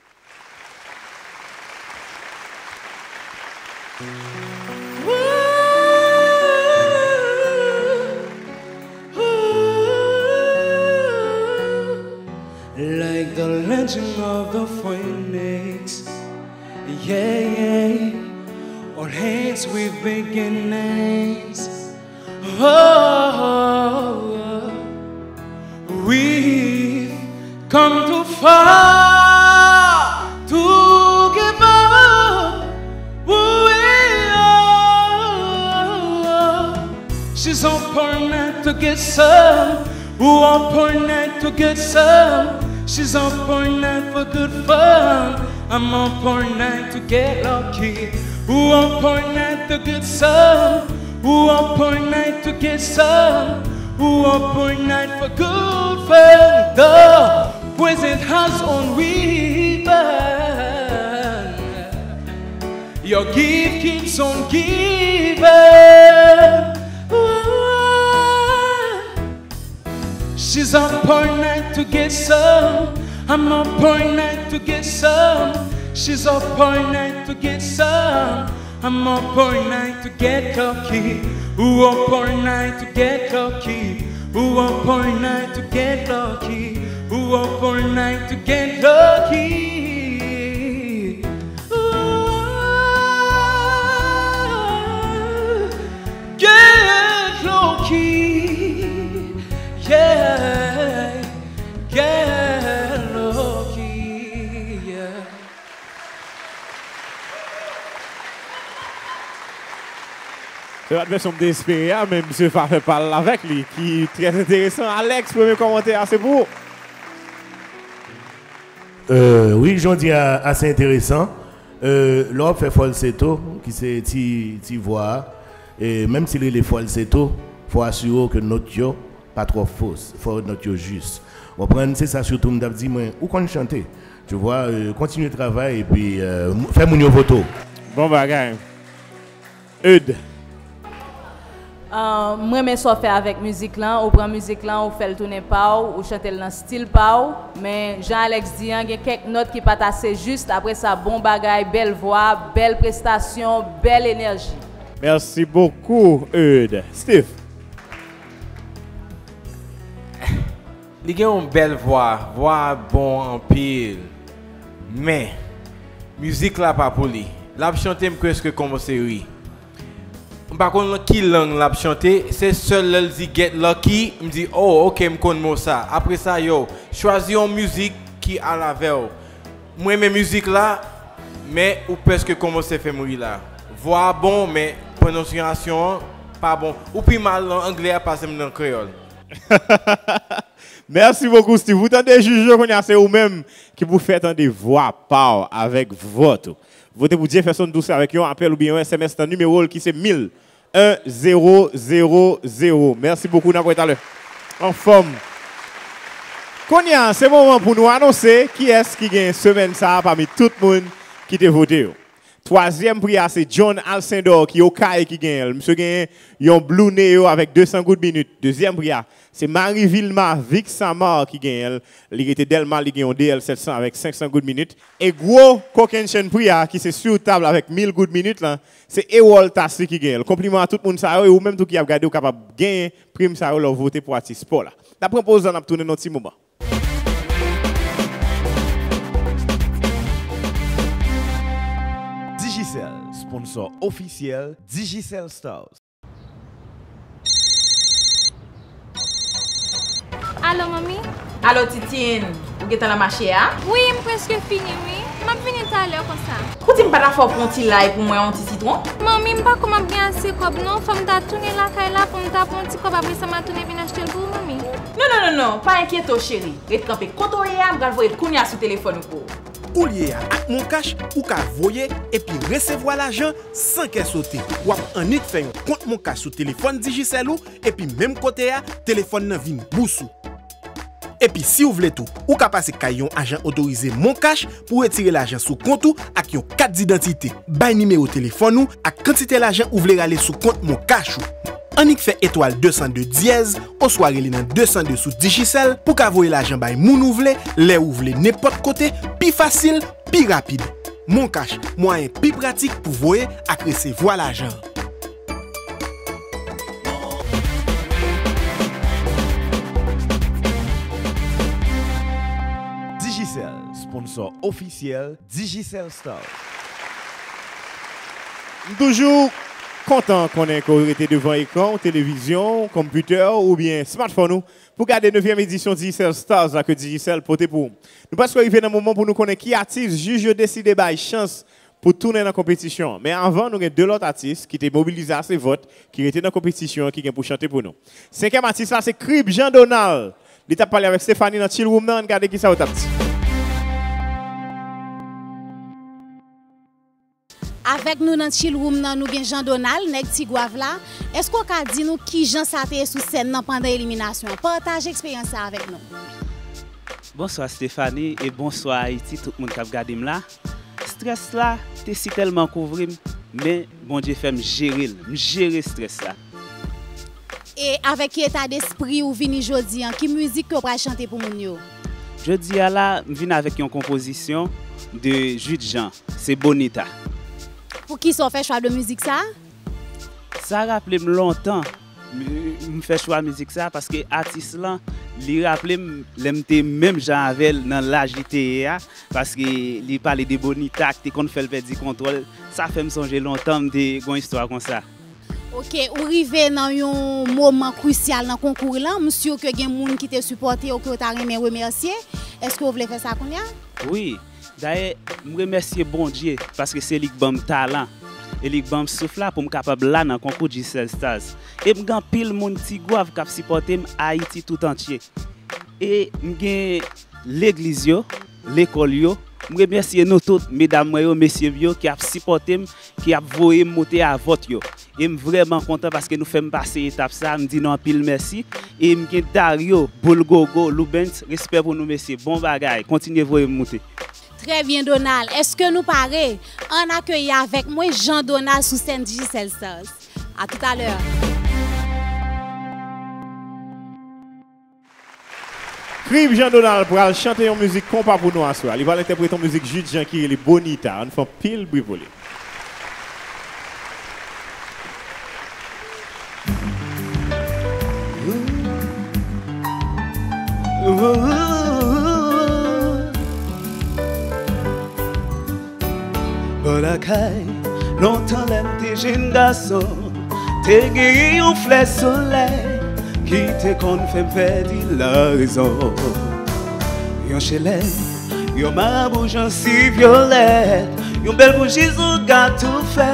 Like the legend of the phoenix, yeah, yeah. All ends with beginnings. Oh, we've come too far to give up who we are. She's up all night to get some. Who up all night to get some? She's up all night for good fun. I'm up all night to get lucky. Who up all night to get some? Who up all night to get some? Who up all night for good fun? The present has on weapon. Your gift keeps on giving. She's up all night to get some. I'm up all night to get some. She's up all night to get some. I'm up all night to get lucky. Who up all night to get lucky? Who up all night to get lucky? Who up all night to get lucky? Ooh, get lucky, yeah, get lucky, yeah. Se pa t vèsyon m te espere a, men misye pa fè pa l avèk li, ki trè enteresan. Alex, premye kòmantè a, se pou ou. Euh, wi, jan w di a ase enteresan. Euh, lè w ap fè falsetto, ki se ti, ti vwa a, e menm si l rele falsetto, fò w asire w ke nòt yo pa twò fo, fò nòt yo jis. W konprann? Se sa sitou m t ap di mwen, ou konn chante. Tu vois, euh, kontinye travay epi, euh, m-, fè moun yo vote w. Bon bagay. Eude. Ah, m renmen sa w fè avèk mizik lan. Ou pran mizik lan, ou fè l tounen pa w, ou chante l nan stil pa w. Men, jan Alex di an, gen kèk nòt ki pa t ase jis. Apre sa, bon bagay, bèl vwa, bèl prestasyon, bèl enèji. Merci beaucoup, Eude. Steve. Li gen yon bèl vwa, vwa a bon anpil. Men, mizik la pa pou li. L ap chante, m prèske kòmanse ri. M pa konn nan ki lang l ap chante, se sèl lè l di Get Lucky, m di, oh, ok, m konn mo sa. Apre sa, yo, chwazi yon mizik ki al avè w. M renmen mizik la, men ou prèske kòmanse fè m ri la. Vwa a bon, men pwononsyasyon an pa bon. Ou pi mal nan anglè a pase m nan kreyòl. Mèsi bokou, Steve. Ou tande jij yo, kounye a se ou menm ki pou fè tande vwa pa w avèk vòt ou. Vote pou Jefferson Toussaint avèk yon apèl oubyen yon S M S nan nimewo l ki se mil en zewo zewo zewo. Mèsi bokou, n ap wè talè. Anfòm. Kounye a, se moman pou nou anonse kiyès ki gen semèn sa a pami tout moun ki te vote yo. Twazyèm pri a se John Alcindor ki Okay ki genyen l. Misye genyen yon Blue Neo avèk de san goud minit. Dezyèm pri a se Marie Vilma Vixamar ki genyen l. Li rete Dèlma, li gen yon D L sèt san avèk senk san goud minit. E gwo kokennchenn pri a ki se sou tab avèk mil goud minit lan, se Erol Tassy ki genyen l. Konpliman a tout moun sa yo e ou menm tou ki ap gade ou kapab genyen prim sa yo lè w vote pou atis pa w la. N ap pran poz la, n ap tounen nan ti moman. Digicel, sponsor ofisyèl Digicel Stars. Alo, manmi? Alo, Titine, ou gentan nan mache a? Wi, m prèske fini, wi. M ap vini talè konsa. Ou di m pa ta fè w pran yon ti lay pou mwen, yon ti sitwon? Manmi, m pa kwè m ap gen ase kòb, non. Fò m ta tounen lakay la pou m ta pran yon ti kòb, apre sa, m a tounen vin achte l pou ou, manmi. Non, non, non, non, pa enkyete w, cheri. Ret kanpe kote w ye a, m pral voye l kounye a sou telefòn ou pou ou. Ou lye a ak MonCash, ou ka voye epi resevwa lajan san kè sote. W ap annik fè yon kont MonCash sou telefòn Digicel ou, epi menm kote a, telefòn nan vin bous ou. Epi si w vle tou, ou ka pase kay yon ajan otorize MonCash pou w retire lajan sou kont ou ak yon kat didantite. Bay nimewo telefòn ou ak kantite lajan ou vle rale sou kont MonCash ou. Annik fè etwal de san de dyèz oswa rele nan de san de sou Digicel pou w ka voye lajan bay moun ou vle, lè ou vle, nenpòt kote, pi fasil, pi rapid. MonCash, mwayen pi pratik pou voye ak resevwa lajan. Digicel, sponsor ofisyèl Digicel Stars. M toujou kontan konnen ke w rete devan ekran w, televizyon w, konpitè w oubyen smartphone ou pou gade nevyèm edisyon Digicel Stars la ke Digicel pote pou ou. Nou prèske rive nan moman pou nou konnen ki atis jij yo deside bay chans pou tounen nan konpetisyon an. Men avan, nou gen de lòt atis ki te mobilize ase vòt, ki rete nan konpetisyon an, ki gen pou chante pou nou. Senkyèm atis la, se Crib Jean Donald. Li t ap pale avèk Stephanie nan Chill Room nan, ann gade kisa yo t ap di. Avèk nou nan Chill Room nan, nou gen Jean Donald, nèg Tigwav la. Èske w ka di nou kijan sa te ye sou sèn nan pandan eliminasyon an? Pataje eksperyans sa avèk nou. Bonswa Stephanie e bonswa Ayiti, tout moun k ap gade m la. Strès la te sitèlman kouvri m, men Bondye fè m jere l. M jere strès la. E avèk ki eta despri ou vini jodi an? Ki mizik ke w pral chante pou moun yo? Jodi a la, m vin avèk yon konpozisyon de Jude Jean, se Bonita. Poukisa w fè chwa de mizik sa a? Sa raple m lontan, m, m fè chwa mizik sa, paske atis lan, li raple m lè m te menm jan avè l nan laj li te ye a, paske li pale de Bonita k te konn fè l pèdi kontwòl. Sa fè m sonje lontan m te gon istwa konsa. Oke, ou rive nan yon moman krisyal nan konkou lan. M si ke gen moun ki te sipòte w ke w ta renmen remèsye. Èske w vle fè sa kounye a? Wi. Dayè, m remèsye Bondye paske se li k ban m talan e li k ban m souf la pou m kapab la nan konkou Digicel Stars. E m gen anpil moun Tigwav k ap sipòte m Ayiti tout antye. E m gen legliz yo, lekòl yo. M remèsye nou tout, medam mwen yo, mesye m yo, ki ap sipòte m, ki ap voye m moute a vòt yo. E m vrèman kontan paske nou fè m pase etap sa, m di nou anpil mèsi. E m gen Dario, Boul Gogo, Loubens, respè pou nou mesye, bon bagay, kontinye voye m moute. Trè byen Donald, èske nou pare? Ann akeyi avèk mwen Jean Donald sou sèn Digicel Stars. A toutalè. Crib Jean Donald pral chante yon mizik konpa pou nou aswè a. Li pral entèprete yon mizik Jude Jean ki rele Bonita. Ann fè yon pil bri pou li. Bò lakay, lontan lè m te jenn gason, te genyen yon flè solèy ki te konn fè m pèdi larezon. Yon chelèt, yon marabou jansi vyolèt, yon bèl bouji zouga tou fè,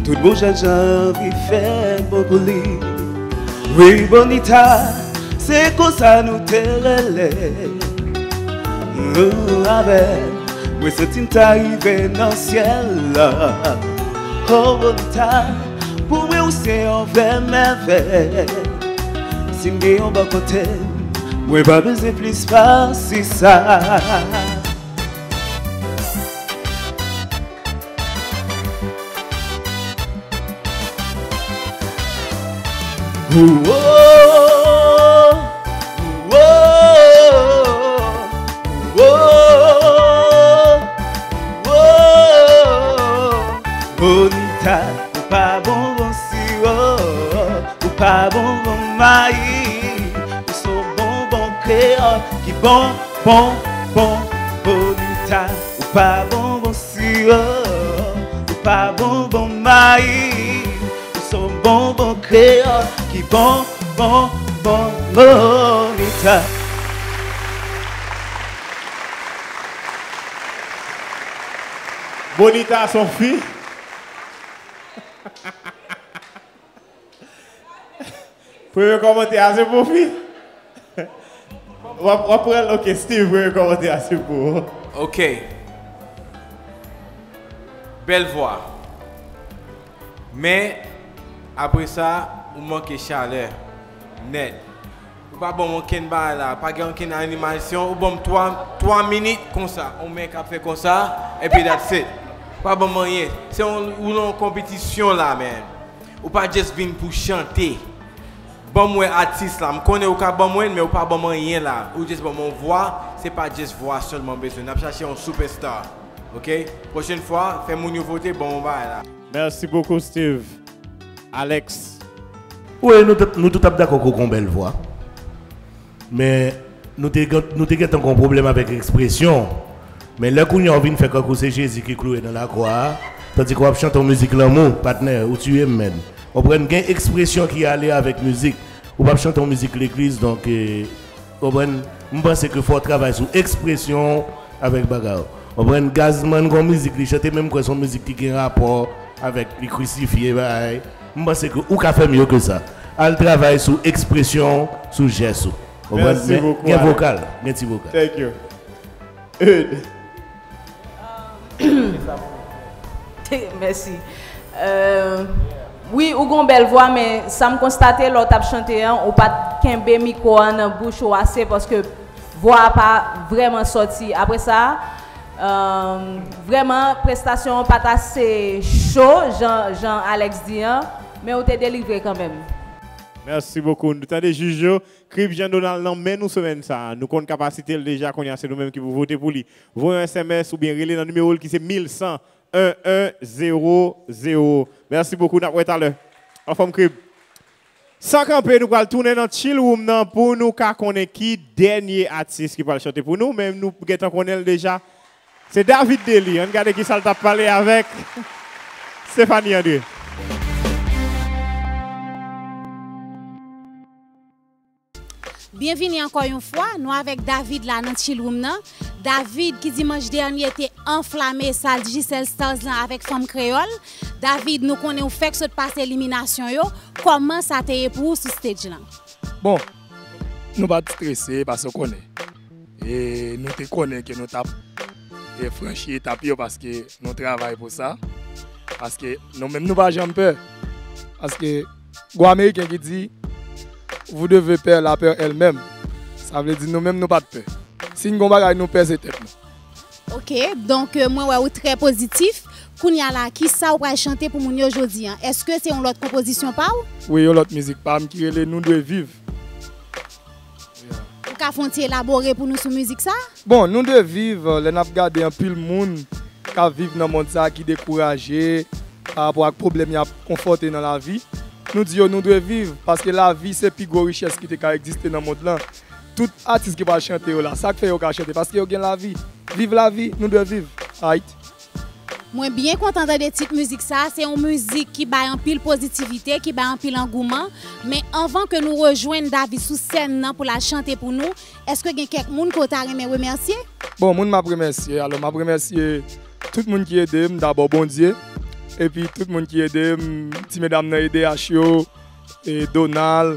tout bon jèn jan anvi fè m bon pou li. Wi, Bonita, Se konsa nou te rele. Ou avè m, mwen santi m ta rive nan syèl la. Oh, Bonita, pou mwen ou se yon vrè mèvèy. Si m gen yon bò kote m, mwen pa bezwen plis pase sa. Bonita, ou pa bonbon siwo, ou pa bonbon mayi, ou se yon bonbon kreyòl ki bon, bon, bon. Bonita, ou pa bonbon siwo, ou pa bonbon mayi, ou se yon bonbon kreyòl ki bon, bon, bon, Bonita. Bonita se yon fi. Premye kòmantè a se pou fi. W ap, w ap pran l, ok, Steve, premye kòmantè a se pou ou. Ok. Bèl vwa. Men, apre sa, ou manke chalè. Nèt. Ou pa ban m okenn bagay la. Pa gen okenn animasyon. Ou ban m twa, twa minit konsa. On men k ap fè konsa. Epi that's it. Ou pa ban m anyen. Se yon, ou nan yon konpetisyon la, man. Ou pa just vin pou chante. Ban mwen atis la. M konnen ou ka ban mwen, men ou pa ban m anyen la. Ou just ban mwen yon vwa. Se pa just vwa sèlman m bezwen. N ap chache yon superstar. Ok? Pwochèn fwa, fè moun yo vote, ban mwen bagay la. Merci beaucoup, Steve. Alex. Wi, nou, t- nou tout ap dakò ke w gen yon bèl vwa. Men, nou te, gen- nou te gentan gen yon pwoblèm avèk ekspresyon w. Men lè kounye a w vin fè kankou se Jezi ki klouwe nan lakwa a, tandike w ap chante yon mizik lanmou, patnè, ou tiye m, menn. Konprann, gen ekspresyon ki ale avèk mizik. Ou p ap chante yon mizik legliz, donk, eh, konprann, m panse ke fò w travay sou ekspresyon w avèk bagay w. Konprann, Gazman gen yon mizik li chante, men m kwè se yon mizik ki gen rapò avèk li krisifye, bagay. M panse ke ou ka fè mye ke sa. Al travay sou ekspresyon w, sou jès ou. Konprann? Merci beaucoup, Gen Alex. Vokal, gen ti vokal. Thank you. Eude. Mèsi. Euh, wi, ou gon bèl vwa, men sa m konstate lè w t ap chante an, ou pa t kenbe mikwo a nan bouch ou ase paske vwa a pa vrèman sòti. Apre sa, euh, vrèman, prestasyon an pa t ase cho, jan, jan Alex di an, men ou te delivre kanmenm. Merci beaucoup. Nou tande jij yo. Crip Jean Donald nan men nou semèn sa a. Nou konn kapasite l deja, kounye a se nou menm ki pou vote pou li. Voye yon S M S oubyen rele nan nimewo l ki se mil san, en en zewo zewo. Merci beaucoup, n ap wè talè. Anfòm, Crip. San kanpe, nou pral tounen nan chill room nan pou nou ka konnen ki dènye atis ki pral chante pou nou, men nou gentan konnen l deja. Se David Dely. Ann gade kisa l t ap pale avèk Stéphanie André. Byenvini ankò yon fwa, nou avèk David la nan chill room nan. David ki dimanch dènye te anflame sal Digicel Stars lan avèk Fanm Kreyòl. David, nou konnen ou fèk sot pase eliminasyon yo. Kòman sa te ye pou ou sou stage lan? Bon, nou pa t strese paske w konnen. E nou te konnen ke nou t ap e, franchi etap yo paske nou travay pou sa. Paske nou menm nou pa janm pè. Paske gon Ameriken ki di, vous devez peur la peur elle-même. Sa vle di nou menm nou pa t pè. Si n gon bagay nou pè se tèt nou. Ok, donk euh, mwen wè ou trè pozitif. Kounye a la, kisa ou pral chante pou moun yo jodi an? Èske se yon lòt konpozisyon pa w? Wi, yon lòt mizik pa m ki rele Nou dwe viv. Ou ka fè yon ti elabore pou nou sou mizik sa? Bon, Nou dwe viv, lè n ap gade anpil moun k ap viv nan mond sa a ki dekouraje pa rapò ak pwoblèm y ap konfwonte nan lavi, nou di yo nou dwe viv, paske lavi se pi gwo richès ki te ka egziste nan mond lan. Tout atis ki pral chante yo la, sa k fè yo ka chante? Paske yo gen lavi. Viv lavi, nou dwe viv. Ayiti. Mwen byen kontan tande tit mizik sa. Se yon mizik ki bay anpil pozitivite, ki bay anpil angouman. Men anvan ke nou rejwenn David sou sèn nan pou l al chante pou nou, èske gen kèk moun ke w ta renmen remèsye? Bon, moun m ap remèsye, alò, m ap remèsye tout moun ki ede m, dabò Bondye, epi tout moun ki ede m, ti medam nan E D H yo, e Donald,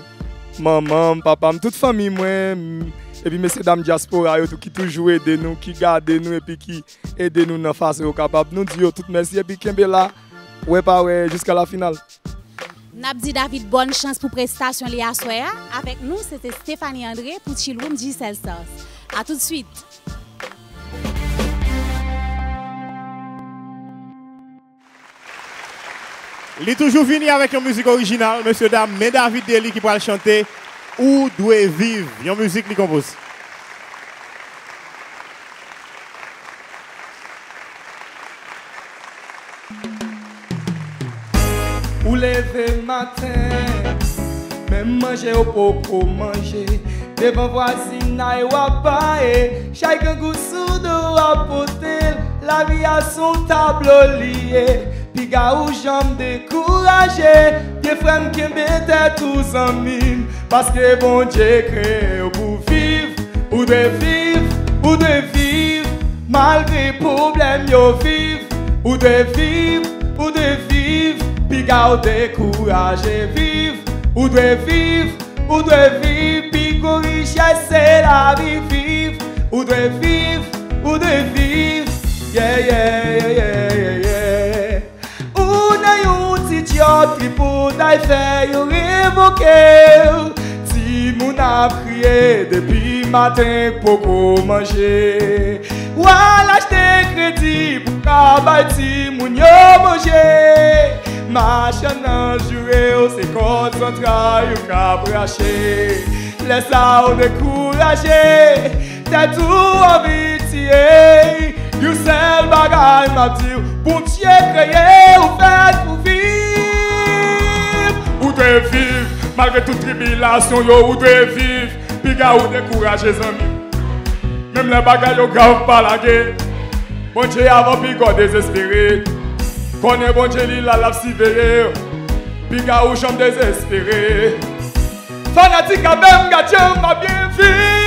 manman m, papa m, tout fanmi mwen, m, epi mesye dam dyaspora yo tou ki toujou ede nou, ki gade nou epi ki ede nou nan fason yo kapab. Nou di yo tout mèsi epi kenbe la, wè pa wè, jiska la final. N ap di David bòn chans pou prestasyon li aswè a. Avèk nou, se te Stéphanie André pou Chill Room Digicel Stars. A tout swit! Li toujou vini avèk yon mizik orijinal, mesye dam, men David Dely ki pral chante Ou dwe viv, yon mizik li konpoze. Ou leve maten, menm manje ou poko manje. Devan vwazinay w ap paye, chay grangou sou do w ap pote l. Lavi a s on tablo li ye, piga ou janm dekouraje. Byen frè m, kenbe tèt ou zanmi m, paske Bondye kreye w pou viv. Ou dwe viv, ou dwe viv, malgre pwoblèm yo viv. Ou dwe viv, ou dwe viv, piga w dekouraje viv. Ou dwe viv, ou dwe viv, pi gwo richès se lavi viv. Ou dwe viv, ou dwe viv, yeah, yeah, yeah, yeah, yeah, yeah. Ou nan yon ti djòb tripotay fè yo revoke w. Timoun ap kriye depi maten poko manje. W al achte kredi pou ka bay timoun yo manje. Machann nan joure w, se kò zantray ou k ap rache. Lè sa ou dekouraje, tèt ou anvi tiye. Yon sèl bagay m ap di w, Bondye kreye w fèt pou viv. Ou dwe viv, malgre tout tribilasyon yo, ou dwe viv. Piga ou dekouraje zanmi. Menm lè bagay yo grav pa lage. Bondye avan piga w dezespere. Konnen Bondye li la, l ap siveye w. Piga ou janm dezespere. Fanatik avè m, gad jan m ap byen viv.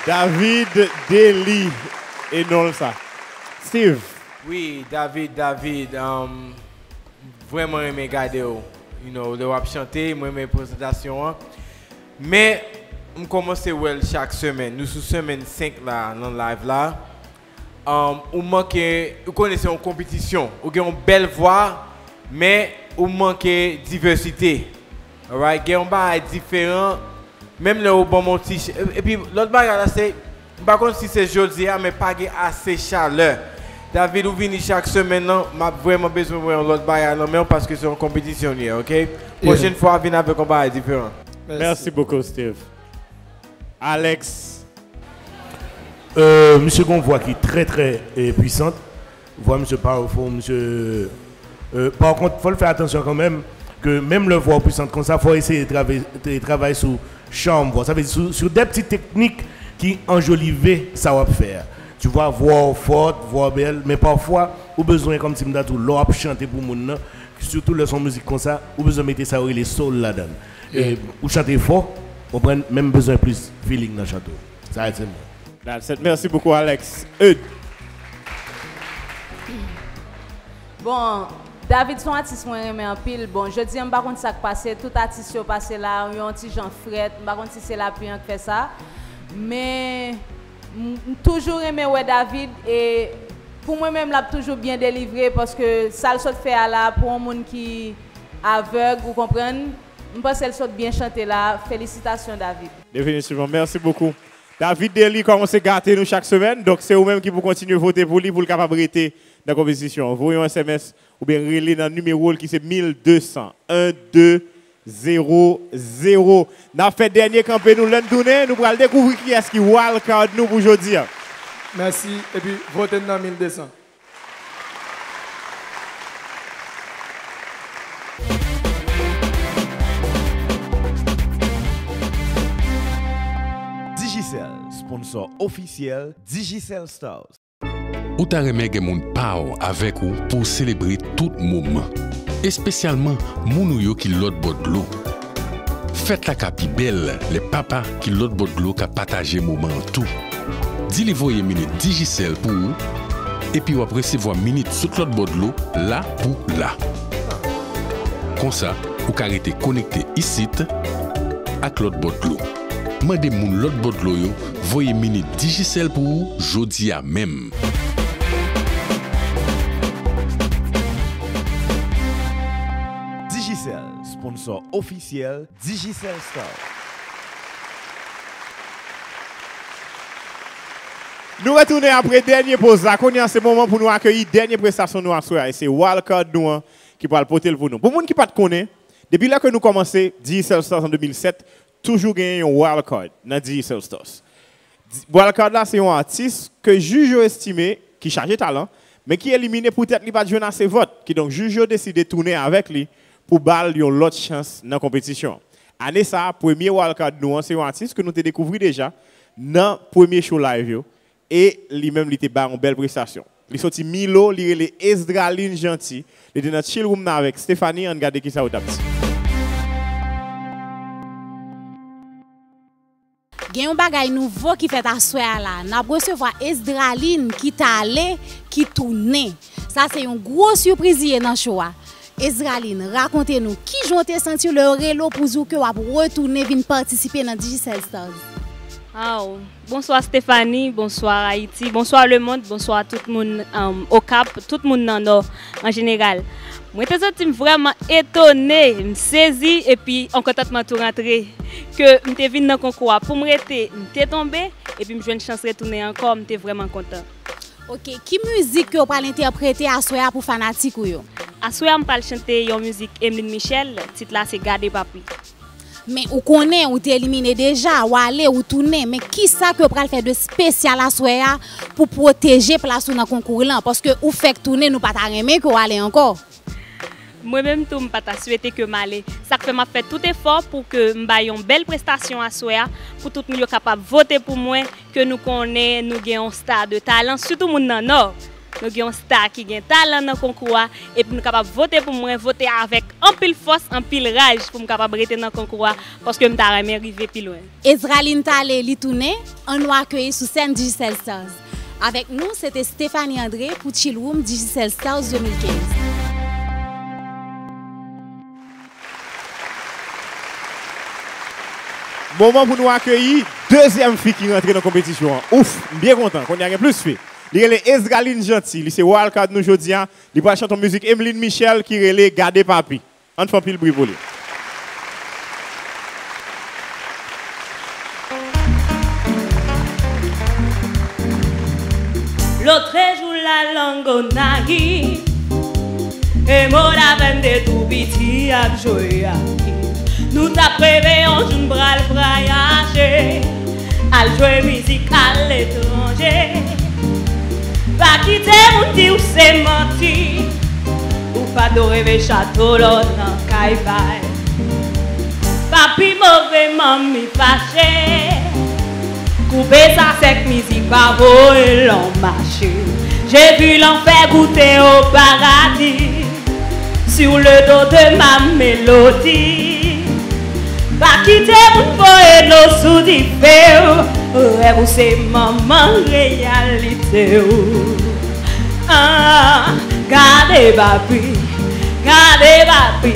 David Dely e non l sa. Steve. Wi, David, David, um, vrèman renmen gade w. You know, lè w ap chante, mwen renmen prezantasyon an. Men, m kòmanse wè l chak semèn. Nou sou semèn senk la, nan live la. Um, ou manke, ou konnen se yon konpetisyon. Ou gen yon bèl vwa, men ou manke divèsite. Alright? Gen yon bagay diferan. Menm lè ou ban m yon ti ch-, e-, epi lòt bagay la se, m pa konn si se jodi a, men pa gen ase chalè. David, ou vini chak semèn nan, m ap vrèman bezwen wè yon lòt bagay nan men w paske se yon konpetisyon li ye, oke? Yeah. Pwochèn fwa, vin avèk yon bagay diferan. Mèsi. Mèsi bokou, Steve. Alex. Euh, misye gen yon vwa ki trè, trè, eh, pwisant. Vwa misye powerful, misye, euh, pa kont, fò l fè atansyon kanmenm, ke menm lè vwa w pwisant konsa, fò w eseye trave-, te-, travay sou cham vwa w. Sa vle di sou, sou de pti teknik ki anjolive sa w ap fè a. Tu vois, vwa w fòt, vwa w bèl, men pafwa, ou bezwen, kòmsi m ta di w, lè w ap chante pou moun nan, sitou lè se yon mizik konsa, ou bezwen mete sa yo rele soul ladan l. E, yeah, ou chante fò, konprann, men m bezwen plis feeling nan chante w. Sa a se mwen. That's it. Mèsi bokou, Alex. Eude. Bon, David se yon atis mwen renmen anpil. Bon, jodi a m pa konn sa k pase, tout atis yo pase la, yo yon ti jan frèt, m pa konn si se lapli an k fè sa. Men, m, m toujou renmen wè David, e pou mwen menm, l ap toujou byen delivre, paske sa l sot fè a la, pou yon moun ki avèg, ou konprann, m panse l sot byen chante la. Felisitasyon, David. Definitivman. Mèsi bokou. David Dely kòmanse gate nou chak semèn. Donk, se ou menm ki pou kontinye vote pou li, pou l kapab rete nan konpetisyon an. Voye yon S M S oubyen rele nan nimewo l ki se mil de san, en de zewo zewo. N ap fè dènye kanpe nou. Lè n tounen, nou pral dekouvri kiyès ki wildcard nou pou jodi a. Mèsi, epi vote n nan mil de san. Digicel, sponsor ofisyèl Digicel Stars. Ou ta renmen gen moun pa w avèk ou pou w selebre tout moman, espesyalman moun ou yo ki lòt bò dlo. Fèt la ka pi bèl lè papa ki lòt bò dlo ka pataje moman an tou. Di li voye minit Digicel pou ou, epi w ap resevwa minit sot lòt bò dlo la pou la. Konsa, ou ka rete konekte isit ak lòt bò dlo. Mande moun lòt bò dlo yo voye minit Digicel pou ou jodi a menm. Digicel, sponsor ofisyèl Digicel Star. Nou retounen apre dènye poz la. Kounye a, se moman pou nou akeyi dènye prestasyon nou aswè a. E se wildcard nou an ki pral pote l pou nou. Pou moun ki pa t konnen, depi lè ke nou kòmanse Digicel Stars an de mil sèt, toujou genyen yon wildcard nan Digicel Stars. Di- Wildcard la se yon atis ke jij yo estime ki chaje talan, men ki elimine poutèt li pa t jwenn ase vòt. Kidonk, jij yo deside tounen avèk li pou ba l yon lòt chans nan konpetisyon an. Ane sa a, premye wildcard nou an se yon atis ke nou te dekouvri deja nan premye show live yo, e li menm li te bay yon bèl prestasyon. Li soti Milo, li rele Esdraline Jeanty, li te nan chill room nan avèk Stephanie, ann gade kisa yo t ap di. Gen yon bagay nouvo ki fèt aswè a la. N ap resevwa Esdraline ki t ale, ki tounen. Sa se yon gwo sipriz li ye nan show a. Esdraline, rakonte nou kijan w te santi w lè yo rele w pou di w ke w ap retounen vin patisipe nan Digicel Stars. Aw, bonswa Stephanie, bonswa Ayiti, bonswa lemonn, bonswa tout moun, um, Okap, tout moun nan Nò an jeneral. Mwen te santi m vrèman etone, m sezi, epi yon kontantman tou rantre. Ke m te vin nan konkou a pou m rete, m te tonbe, epi m jwenn chans retounen ankò, m te vrèman kontan. Ok, ki mizik ke w pral entèprete aswè a pou fanatik ou yo? Aswè a, m pral chante yon mizik Emeline Michel, tit la se Gade Papi. Men ou konnen, ou te elimine deja, w ale, ou tounen. Men kisa ke w pral fè de espesyal aswè a pou pwoteje plas ou nan konkou lan? Paske ou fèk tounen, nou pa ta renmen ke w ale ankò. Mwen menm tou, m pa ta swete ke m ale. Sa k fè m ap fè tout efò pou ke m bay yon bèl prestasyon aswè a, pou tout moun yo kapab vote pou mwen, ke nou konnen nou gen yon star de talan, sitou moun nan Nò. Nou gen yon star ki gen talan nan konkou a, epi nou kapab vote pou mwen, vote avèk anpil fòs, anpil raj pou m kapab rete nan konkou a, paske m ta renmen rive pi lwen. Esdraline t ale, li tounen, ann nou akeyi sou sèn Digicel Stars. Avèk nou, se te Stephanie André pou Chill Room Digicel Stars de mil kenz. Moman pou nou akeyi dezyèm fi ki rantre nan konpetisyon an. Ouf, m byen kontan. Kounye a gen plis fi. Li rele Esdraline Jeanty. Li se wildcard nou jodi a. Li pral chante yon mizik Emeline Michel ki rele Gade Papi. Ann fè anpil bri pou li. Lotrejou la Langonayit, e mo lavèn de tou piti ap jwe ak li. Nou t ap reve yon jou n pral vwayaje, al jwe mizik aletranje. Pa kite moun di w se manti. Ou pa dwe reve chato lò nan kay bay. Papi move, manmi fache. Koupe sa sèk, mizik pa voye l an mache. J'ai vu l'enfer goûter au paradis sur le dos de ma mélodie. Pa kite moun voye dlo sou dife w. Rèv ou se manman reyalite w. Ah, gade papi, gade papi,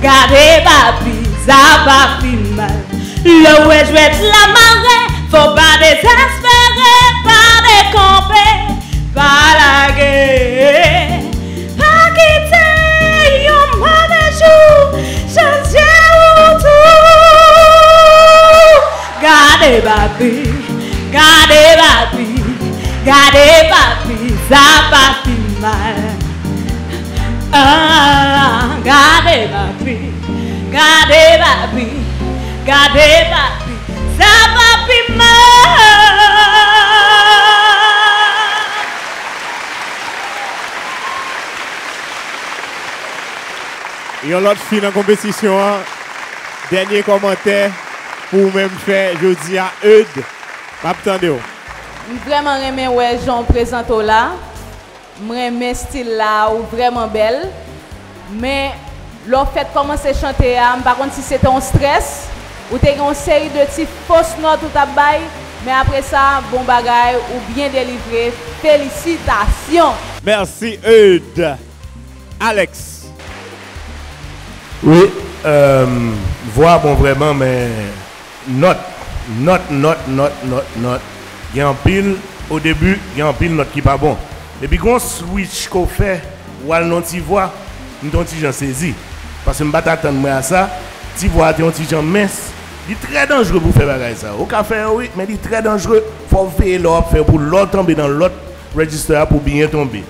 gade papi, sa pa pi mal. Lè w wè jwèt la mare, fò w pa dezespere, pa dekanpe, pa lage. Pa kite yon move jou chanje w tou. Gade papi, gade papi, gade papi, sa pa pi mal. Ah, gade papi, gade papi, gade papi, sa pa pi mal. Yon lòt fi nan konpetisyon an, dènye kòmantè pou ou menm fè jodi a, Eude, m ap tande w. M vrèman renmen wè jan w prezante w la. M renmen stil la, ou vrèman bèl. Men, Lè w fèk kòmanse chante a, m pa konn si se te yon strès, ou te gen yon seri de ti fos nòt ou t ap bay, men apre sa, bon bagay, ou byen delivre, felisitasyon! Mèsi Eude. Alex. Wi, euh, vwa bon vrèman, men nòt, nòt, nòt, nòt, nòt, nòt. Gen anpil, o debi, gen anpil nòt ki pa bon. Depi gen yon switch ke w fè, w al nan ti vwa, m te yon ti jan sezi. Paske m pa t atann mwen a sa, ti vwa a te yon ti jan mens. Li trè danjre pou w fè bagay sa. Ou ka fè yo wi, men li trè danjre. Fò w veye lè w ap fè yo pou lè w tonbe nan lòt register a pou w byen tonbe.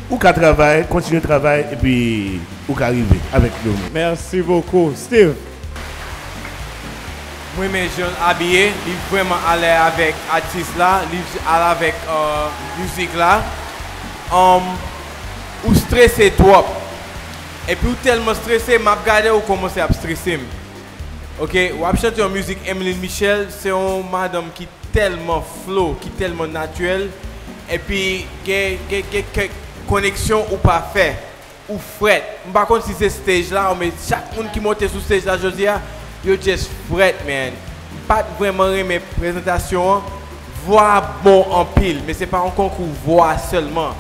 Ou ka travay, kontinye travay, epi ou ka rive avèk nou. Merci beaucoup. Steve. Mwen renmen jan l abiye, li vrèman alè avèk atis la, li alè avèk uh, mizik la. Um, ou strese twòp. Epi ou tèlman strese, m ap gade ou kòmanse ap strese m. Ok, w ap chante yon mizik Emeline Michel, se yon madanm ki tèlman flow, ki tèlman natirèl, epi gen, gen, gen kèk koneksyon ou pa fè, ou frèt. M pa konn si se stage la, men chak moun ki monte sou stage la jodi a, yo just frèt, man. M pa t vrèman renmen prezantasyon an, vwa a bon anpil, men se pa yon konkou vwa sèlman.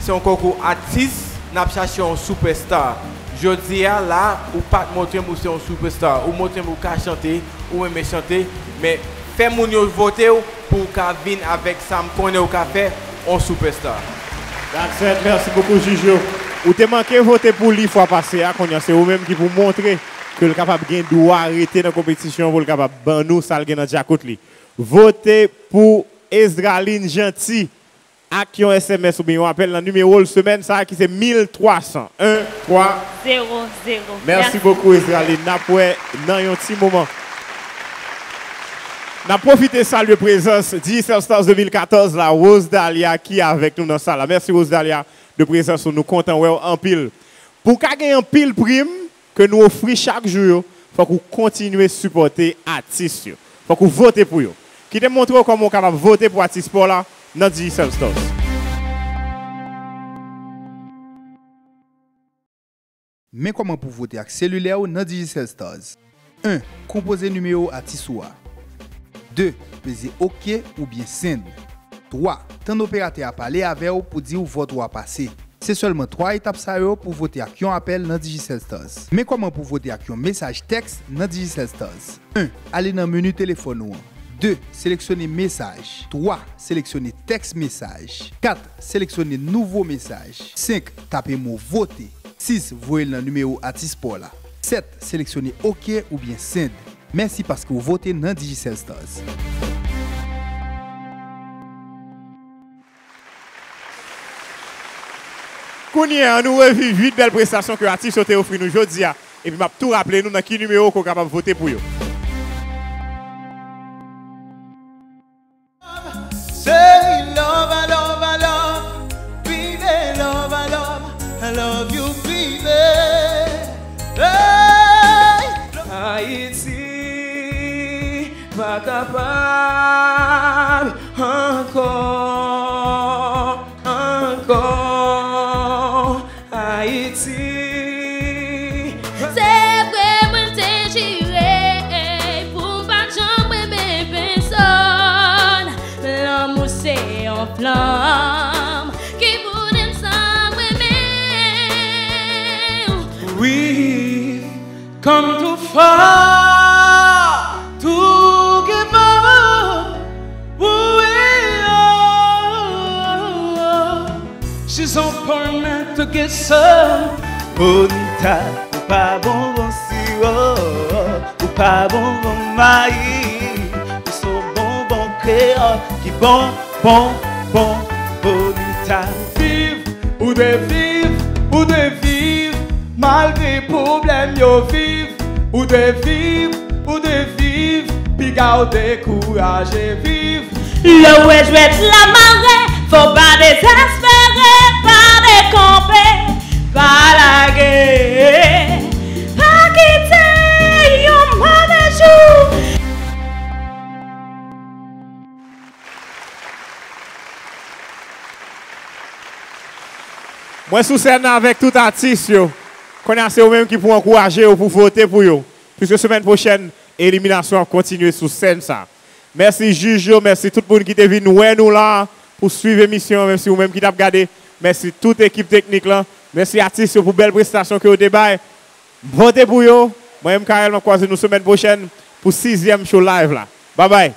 Se yon konkou atis, n ap chache yon superstar. Jodi a la, ou pa t montre m ou se yon superstar. Ou montre m ou ka chante, ou renmen chante, men fè moun yo vote w pou w ka vin avèk sa m konnen ou ka fè, yon superstar. That's it, merci beaucoup jij yo. Ou te manke vote pou li fwa pase a, kounye a se ou menm ki pou montre ke l kapab gen dwa rete nan konpetisyon pou l kapab ban nou sa l gen nan djakout li. Vote pou Ezraline Jeanty ak yon S M S oubyen yon apèl nan nimewo l semèn sa a ki se mil twa san. En, twa. Zero, zero. Mèsi bokou Ezraline. N ap wè nan yon ti moman. N ap pwofite salye prezans Digicel Stars de mil katòz la, Rose Dahlia ki avèk nou nan sal la. Mèsi Rose Dahlia de prezans ou, nou kontan wè w anpil. Pou w ka gen anpil prim ke nou ofri chak jou yo, fòk ou kontinye sipòte atis yo. Fòk ou vote pou yo. Kite m montre w kòman w kapab vote pou atis pa w la nan Digicel Stars. Men kòman pou vote ak selilè w nan Digicel Stars. En. Konpoze nimewo atis ou a. De. Peze oke oubyen send. Twa. Tann operatè a pale avè w pou di w vòt ou a pase. Se sèlman twa etap sa yo pou vote ak yon apèl nan Digicel Stars. Men kòman pou vote ak yon mesaj tèks nan Digicel Stars. En. Ale nan meni telefòn ou an. De. Seleksyone mesaj. Twa. Seleksyone tèks mesaj. Kat. Seleksyone nouvo mesaj. Senk. Tape mo vote. Sis. Voye l nan nimewo atis pa w la. Sèt. Seleksyone oke oubyen send. Mèsi paske w vote nan Digicel Stars. Kounye a, ann nou reviv uit bèl prestasyon ke atis yo te ofri nou jodi a. Epi m ap tou raple nou nan ki nimewo ke w kapab vote pou yo. Say love, I love, I love, baby, love, I love, I love you, baby. Hey! Ayiti pa kapab ankò, ankò. Ayiti. Se vre mwen te jire pou m pa t janm renmen pèsonn. Lanmou se yon flanm ki boude m san m renmen w. Wi. Come too far to give up. Ooh, yeah, oh, oh, oh. She's on appointment to get some. Bonita, ou pa bon bon siwo, ou pa bon bon mayi, ou se yon bonbon kreyòl ki bon, bon, bon, Bonita. Viv, ou dwe viv, ou dwe viv, malgre pwoblèm yo viv, ou dwe viv, ou dwe viv, piga w dekouraje viv. Lè w wè jwèt la mare, fò w pa dezespere, pa dekanpe, pa lage, pa kite yon move jou. Mwen sou sèn nan avèk tout atis yo. Kounye a se ou menm ki pou ankouraje yo, pou vote pou yo. Piske semèn pwochèn, eliminasyon ap kontinye sou sèn sa. Mèsi jij yo, mèsi tout moun ki te vin wè nou la pou swiv emisyon, mèsi ou menm ki t ap gade, mèsi tout ekip teknik lan, mèsi atis yo pou bèl prestasyon ke yo te bay. Vote pou yo. Mwen menm Carel, m ap kwaze nou semèn pwochèn pou sizyèm show live la. Babay.